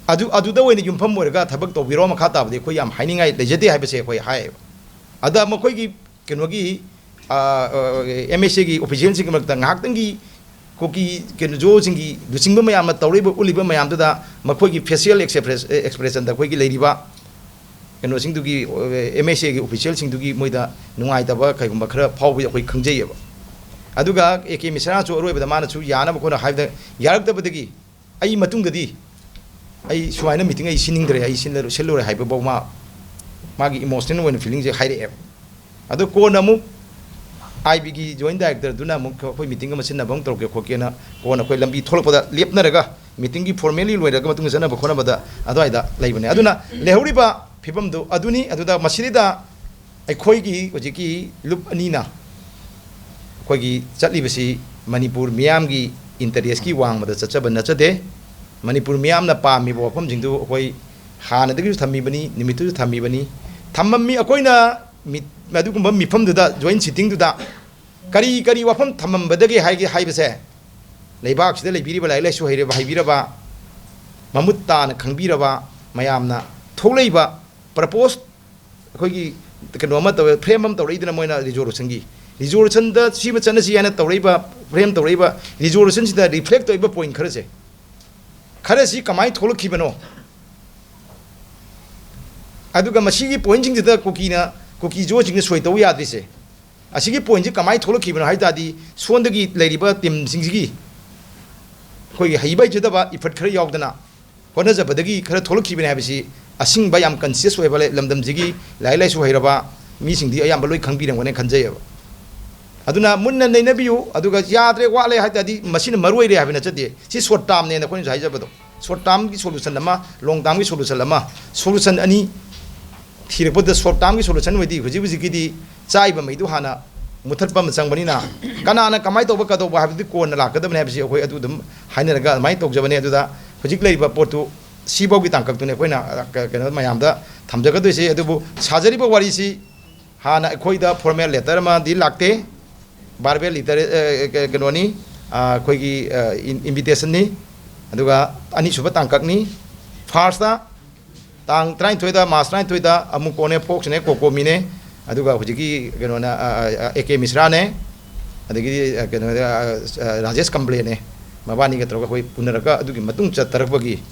ꯑꯗꯨ, ꯑꯗꯨꯗ ꯑꯣꯏꯅ ꯌꯨꯝꯐꯝ ꯑꯣꯏꯔꯒ ꯊꯕꯛ ꯇꯧꯕꯤꯔꯣ, ꯃꯈꯥ ꯇꯥꯕꯗꯤ ꯑꯩꯈꯣꯏ ꯌꯥꯝ ꯍꯥꯏꯅꯤꯡꯉꯥꯏ ꯂꯩꯖꯗꯦ ꯍꯥꯏꯕꯁꯦ ꯑꯩꯈꯣꯏ ꯍꯥꯏꯌꯦꯕ꯫ ꯑꯗ ꯃꯈꯣꯏꯒꯤ ꯀꯩꯅꯣꯒꯤ, ꯑ, ꯑ, M H A ꯒꯤ official ꯁꯤꯡꯒꯤ ꯃꯔꯛꯇ ꯉꯥꯏꯍꯥꯛꯇꯪꯒꯤ ꯀꯨꯀꯤ ꯀꯩꯅꯣ ꯖꯣꯁꯤꯡꯒꯤ ꯂꯨꯆꯤꯡꯕ ꯃꯌꯥꯝꯅ ꯇꯧꯔꯤꯕ ꯎꯠꯂꯤꯕ ꯃꯌꯥꯝꯗꯨꯗ ꯃꯈꯣꯏꯒꯤ facial express-, expression ꯗ ꯑꯩꯈꯣꯏꯒꯤ ꯂꯩꯔꯤꯕ ꯀꯩꯅꯣꯁꯤꯡꯗꯨꯒꯤ, ꯑ, M H A ꯒꯤ official ꯁꯤꯡꯗꯨꯒꯤ ꯃꯣꯏꯗ ꯅꯨꯡꯉꯥꯏꯇꯕ ꯀꯩꯒꯨꯝꯕ ꯈꯔ ꯐꯥꯎꯕ ꯑꯩꯈꯣꯏ ꯈꯪꯖꯩꯌꯦꯕ꯫ ꯑꯗꯨꯒ ꯑꯦ ꯀꯦ ꯃꯤꯁ꯭ꯔꯥꯁꯨ ꯑꯔꯣꯏꯕꯗ ꯃꯥꯅꯁꯨ ꯌꯥꯅꯕ ꯈꯣꯠꯅ ꯍꯥꯏꯕꯗ ꯌꯥꯔꯛꯇꯕꯗꯒꯤ ꯑꯩ ꯃꯇꯨꯡꯗꯗꯤ ꯑꯩ ꯁꯨꯃꯥꯏꯅ meeting ꯑꯩ ꯁꯤꯟꯅꯤꯡꯗ꯭ꯔꯦ, ꯑꯩ ꯁꯤꯜꯂꯔꯣꯏ, ꯁꯤꯜꯂꯔꯣꯏ ꯍꯥꯏꯕꯐꯥꯎ ꯃꯥ, ꯃꯥꯒꯤ emotional ꯑꯣꯏꯅ feeling ꯁꯦ ꯍꯥꯏꯔꯛꯑꯦꯕ꯫ ꯑꯗꯣ ꯀꯣꯟꯅ ꯑꯃꯨꯛ ꯑꯥꯏ ꯕꯤꯒꯤ ꯖꯣꯏꯟ ꯗꯥꯏꯔꯦꯛꯇꯔꯗꯨꯅ ꯑꯃꯨꯛ ꯑꯩꯈꯣꯏ ꯃꯤꯇꯤꯡ ꯑꯃ ꯁꯤꯟꯅꯕ ꯑꯃ ꯇꯧꯔꯛꯀꯦ ꯈꯣꯠꯀꯦꯅ ꯀꯣꯟꯅ ꯑꯩꯈꯣꯏ ꯂꯝꯕꯤ ꯊꯣꯛꯂꯛꯄꯗ ꯂꯦꯞꯅꯔꯒ, ꯃꯤꯇꯤꯡꯒꯤ ꯐꯣꯔꯃꯦꯜꯂꯤ ꯂꯣꯏꯔꯒ ꯃꯇꯨꯡꯗ ꯆꯠꯅꯕ ꯈꯣꯠꯅꯕꯗ ꯑꯗꯨꯋꯥꯏꯗ ꯂꯩꯕꯅꯦ꯫ ꯑꯗꯨꯅ ꯂꯩꯍꯧꯔꯤꯕ ꯐꯤꯕꯝꯗꯨ ꯑꯗꯨꯅꯤ꯫ ꯑꯗꯨꯗ ꯃꯁꯤꯗ ꯑꯩꯈꯣꯏꯒꯤ ꯍꯧꯖꯤꯛꯀꯤ ꯂꯨꯞ ꯑꯅꯤꯅ ꯑꯩꯈꯣꯏꯒꯤ ꯆꯠꯂꯤꯕꯁꯤ ꯃꯅꯤꯄꯨꯔ ꯃꯤꯌꯥꯝꯒꯤ ꯏꯟꯇꯔꯦꯁꯀꯤ ꯋꯥꯡꯃꯗ ꯆꯠꯆꯕ ꯅꯠꯆꯗꯦ꯫ ꯃꯅꯤꯄꯨꯔ ꯃꯤꯌꯥꯝꯅ ꯄꯥꯝꯃꯤꯕ ꯋꯥꯐꯝꯁꯤꯡꯗꯨ ꯑꯩꯈꯣꯏ ꯍꯥꯟꯅꯗꯒꯤꯁꯨ ꯊꯝꯃꯤꯕꯅꯤ, ꯅꯨꯃꯤꯠꯇꯨꯁꯨ ꯊꯝꯃꯤꯕꯅꯤ꯫ ꯊꯝꯃꯝꯃꯤ꯫ ꯑꯩꯈꯣꯏꯅ ꯃꯤ-, ꯑꯗꯨꯒꯨꯝꯕ ꯃꯤꯐꯝꯗꯨꯗ, ꯖꯣꯏꯟ ꯁꯤꯇꯤꯡꯗꯨꯗ ꯀꯔꯤ ꯀꯔꯤ ꯋꯥꯐꯝ ꯊꯝꯃꯝꯕꯗꯒꯦ ꯍꯥꯏꯒꯦ ꯍꯥꯏꯕꯁꯦ, ꯂꯩꯕꯥꯛꯁꯤꯗ ꯂꯩꯕꯤꯔꯤꯕ ꯂꯥꯏꯔꯤꯛ ꯂꯥꯏꯁꯨ ꯍꯩꯔꯕ, ꯍꯩꯕꯤꯔꯕ, ꯃꯃꯨꯠ ꯇꯥꯅ ꯈꯪꯕꯤꯔꯕ ꯃꯌꯥꯝꯅ ꯊꯣꯛꯂꯛꯏꯕ ꯄ꯭ꯔꯄꯣꯁ, ꯑꯩꯈꯣꯏꯒꯤ ꯀꯩꯅꯣ ꯑꯃ ꯇꯧꯋꯦ, ꯐ꯭ꯔꯦꯝ ꯑꯃ ꯇꯧꯔꯛꯏꯗꯅ ꯃꯣꯏꯅ ꯔꯤꯖꯣꯂꯨꯁꯟꯒꯤ, ꯔꯤꯖꯣꯂꯨꯁꯟꯗ ꯁꯤꯃ ꯆꯠꯅꯁꯤ ꯍꯥꯏꯅ ꯇꯧꯔꯛꯏꯕ, ꯐ꯭ꯔꯦꯝ ꯇꯧꯔꯛꯏꯕ ꯔꯤꯖꯣꯂꯨꯁꯟꯁꯤꯗ ꯔꯤꯐ꯭ꯂꯦꯛ ꯇꯧꯔꯤꯕ ꯄꯣꯏꯟ ꯈꯔꯁꯦ, ꯈꯔꯁꯤ ꯀꯃꯥꯏꯅ ꯊꯣꯛꯂꯛꯈꯤꯕꯅꯣ? ꯑꯗꯨꯒ ꯃꯁꯤꯒꯤ ꯄꯣꯏꯟꯁꯤꯡꯁꯤꯗ ꯀꯨꯀꯤꯅ, ꯀꯨꯀꯤ ꯖꯣꯁꯤꯡꯅ ꯁꯣꯏ ꯇꯧ ꯌꯥꯗ꯭ꯔꯤꯁꯦ, ꯑꯁꯤꯒꯤ ꯄꯣꯏꯟꯁꯤ ꯀꯃꯥꯏꯅ ꯊꯣꯛꯂꯛꯈꯤꯕꯅꯣ ꯍꯥꯏ ꯇꯥꯔꯗꯤ, ꯁꯣꯝꯗꯒꯤ ꯂꯩꯔꯤꯕ ꯇꯤꯝꯁꯤꯡꯁꯤꯒꯤ ꯑꯩꯈꯣꯏꯒꯤ ꯍꯩꯕ ꯍꯩꯖꯗꯕ ꯏꯐꯔꯠ ꯈꯔ ꯌꯥꯎꯗꯅ ꯍꯣꯠꯅꯖꯕꯗꯒꯤ ꯈꯔ ꯊꯣꯛꯂꯛꯈꯤꯕꯅꯤ ꯍꯥꯏꯕꯁꯤ ꯑꯁꯤꯡꯕ, ꯌꯥꯝ ꯀꯟꯁꯤꯌꯁ ꯑꯣꯏꯕ ꯂꯝꯗꯝꯁꯤꯒꯤ ꯂꯥꯏꯔꯤꯛ ꯂꯥꯏꯁꯨ ꯍꯩꯔꯕ ꯃꯤꯁꯤꯡꯗꯤ ꯑꯌꯥꯝꯕ ꯂꯣꯏ ꯈꯪꯕꯤꯔꯝꯒꯅꯤ ꯈꯟꯖꯩꯑꯕ꯫ ꯑꯗꯨꯅ ꯃꯨꯟꯅ ꯅꯩꯅꯕꯤꯌꯨ꯫ ꯑꯗꯨꯒ ꯌꯥꯗ꯭ꯔꯦ, ꯋꯥꯠꯂꯦ ꯍꯥꯏ ꯇꯥꯔꯗꯤ ꯃꯁꯤꯅ ꯃꯔꯨ ꯑꯣꯏꯔꯦ ꯍꯥꯏꯕ ꯅꯠꯆꯗꯦ꯫ ꯁꯤ ꯁꯣꯔꯠ ꯇꯥꯔꯝꯅꯦꯅ ꯑꯩꯈꯣꯏꯅꯁꯨ ꯍꯥꯏꯖꯕꯗꯣ, ꯁꯣꯔꯠ ꯇꯥꯔꯝꯒꯤ ꯁꯣꯂꯨꯁꯟ ꯑꯃ, ꯂꯣꯡ ꯇꯥꯔꯝꯒꯤ ꯁꯣꯂꯨꯁꯟ ꯑꯃ, ꯁꯣꯂꯨꯁꯟ ꯑꯅꯤ ꯊꯤꯔꯛꯄꯗ ꯁꯣꯔꯠ ꯇꯥꯔꯝꯒꯤ ꯁꯣꯂꯨꯁꯟ ꯑꯣꯏꯗꯤ ꯍꯧꯖꯤꯛ ꯍꯧꯖꯤꯛꯀꯤꯗꯤ ꯆꯥꯛꯏꯕ ꯃꯩꯗꯨ ꯍꯥꯟꯅ ꯃꯨꯊꯠꯄ ꯑꯃ ꯆꯪꯕꯅꯤꯅ, ꯀꯅꯥꯅ ꯀꯃꯥꯏꯅ ꯇꯧꯕ ꯀꯩꯗꯧꯕ ꯍꯥꯏꯕꯗꯨꯗꯤ ꯀꯣꯟꯅ ꯂꯥꯛꯀꯗꯕꯅꯤ ꯍꯥꯏꯕꯁꯤ ꯑꯩꯈꯣꯏ ꯑꯗꯨ ꯑꯗꯨꯝ ꯍꯥꯏꯅꯔꯒ ꯑꯗꯨꯃꯥꯏꯅ ꯇꯧꯖꯕꯅꯤ꯫ ꯑꯗꯨꯗ ꯍꯧꯖꯤꯛ ꯂꯩꯔꯤꯕ ꯄꯣꯠꯇꯨ ꯁꯤꯐꯥꯎꯒꯤ ꯇꯥꯡꯀꯛꯇꯨꯅꯤ ꯑꯩꯈꯣꯏꯅ, ꯑ, ꯀ-, ꯀꯩꯅꯣ ꯃꯌꯥꯝꯗ ꯊꯝꯖꯒꯗꯣꯏꯁꯤ꯫ ꯑꯗꯨꯕꯨ ꯁꯥꯖꯔꯤꯕ ꯋꯥꯔꯤꯁꯤ ꯍꯥꯟꯅ ꯑꯩꯈꯣꯏꯗ ꯐꯣꯔꯃꯦꯜ ꯂꯦꯇꯔ ꯑꯃꯗꯤ ꯂꯥꯛꯇꯦ, ꯚꯥꯔꯕꯦꯜ ꯂꯦꯇꯔ, ꯑ, ꯀ-, ꯀꯩꯅꯣꯅꯤ, ꯑ, ꯑꯩꯈꯣꯏꯒꯤ, ꯑ, ꯏꯟ-, ꯏꯟꯚꯤꯇꯦꯁꯟꯅꯤ꯫ ꯑꯗꯨꯒ ꯑꯅꯤꯁꯨꯕ ꯇꯥꯡꯀꯛꯅꯤ, ꯐꯥꯔꯁꯇ ꯇꯥꯡ ꯇꯔꯥꯅꯤꯊꯣꯏꯗ, ꯃꯥꯔꯆ ꯇꯔꯥꯅꯤꯊꯣꯏꯗ ꯑꯃꯨꯛ ꯀꯣꯟꯅꯦ, ꯐꯣꯛꯁꯅꯦ, ꯀꯣꯀꯣꯃꯤꯅꯦ, ꯑꯗꯨꯒ ꯍꯧꯖꯤꯛꯀꯤ ꯀꯩꯅꯣꯅ, ꯑ, ꯑ, ꯑ, ꯑꯦ ꯀꯦ ꯃꯤꯁ꯭ꯔꯥꯅꯦ, ꯑꯗꯒꯤꯗꯤ, ꯑ, ꯀꯩꯅꯣꯗ, ꯑ, ꯑ, ꯔꯥꯖꯦꯁ ꯀꯝꯕ꯭ꯂꯦꯅꯦ, ꯃꯕꯥꯅꯤꯒ ꯇꯧꯔꯒ ꯑꯩꯈꯣꯏ ꯎꯅꯔꯒ ꯑꯗꯨꯒꯤ ꯃꯇꯨꯡ ꯆꯠꯊꯔꯛꯄꯒꯤ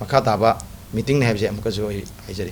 ꯃꯈꯥ ꯇꯥꯕ ꯃꯤꯇꯤꯡꯅꯤ ꯍꯥꯏꯕꯁꯦ ꯑꯃꯨꯛꯀꯁꯨ ꯑꯩ ꯍꯥꯏꯖꯔꯤ꯫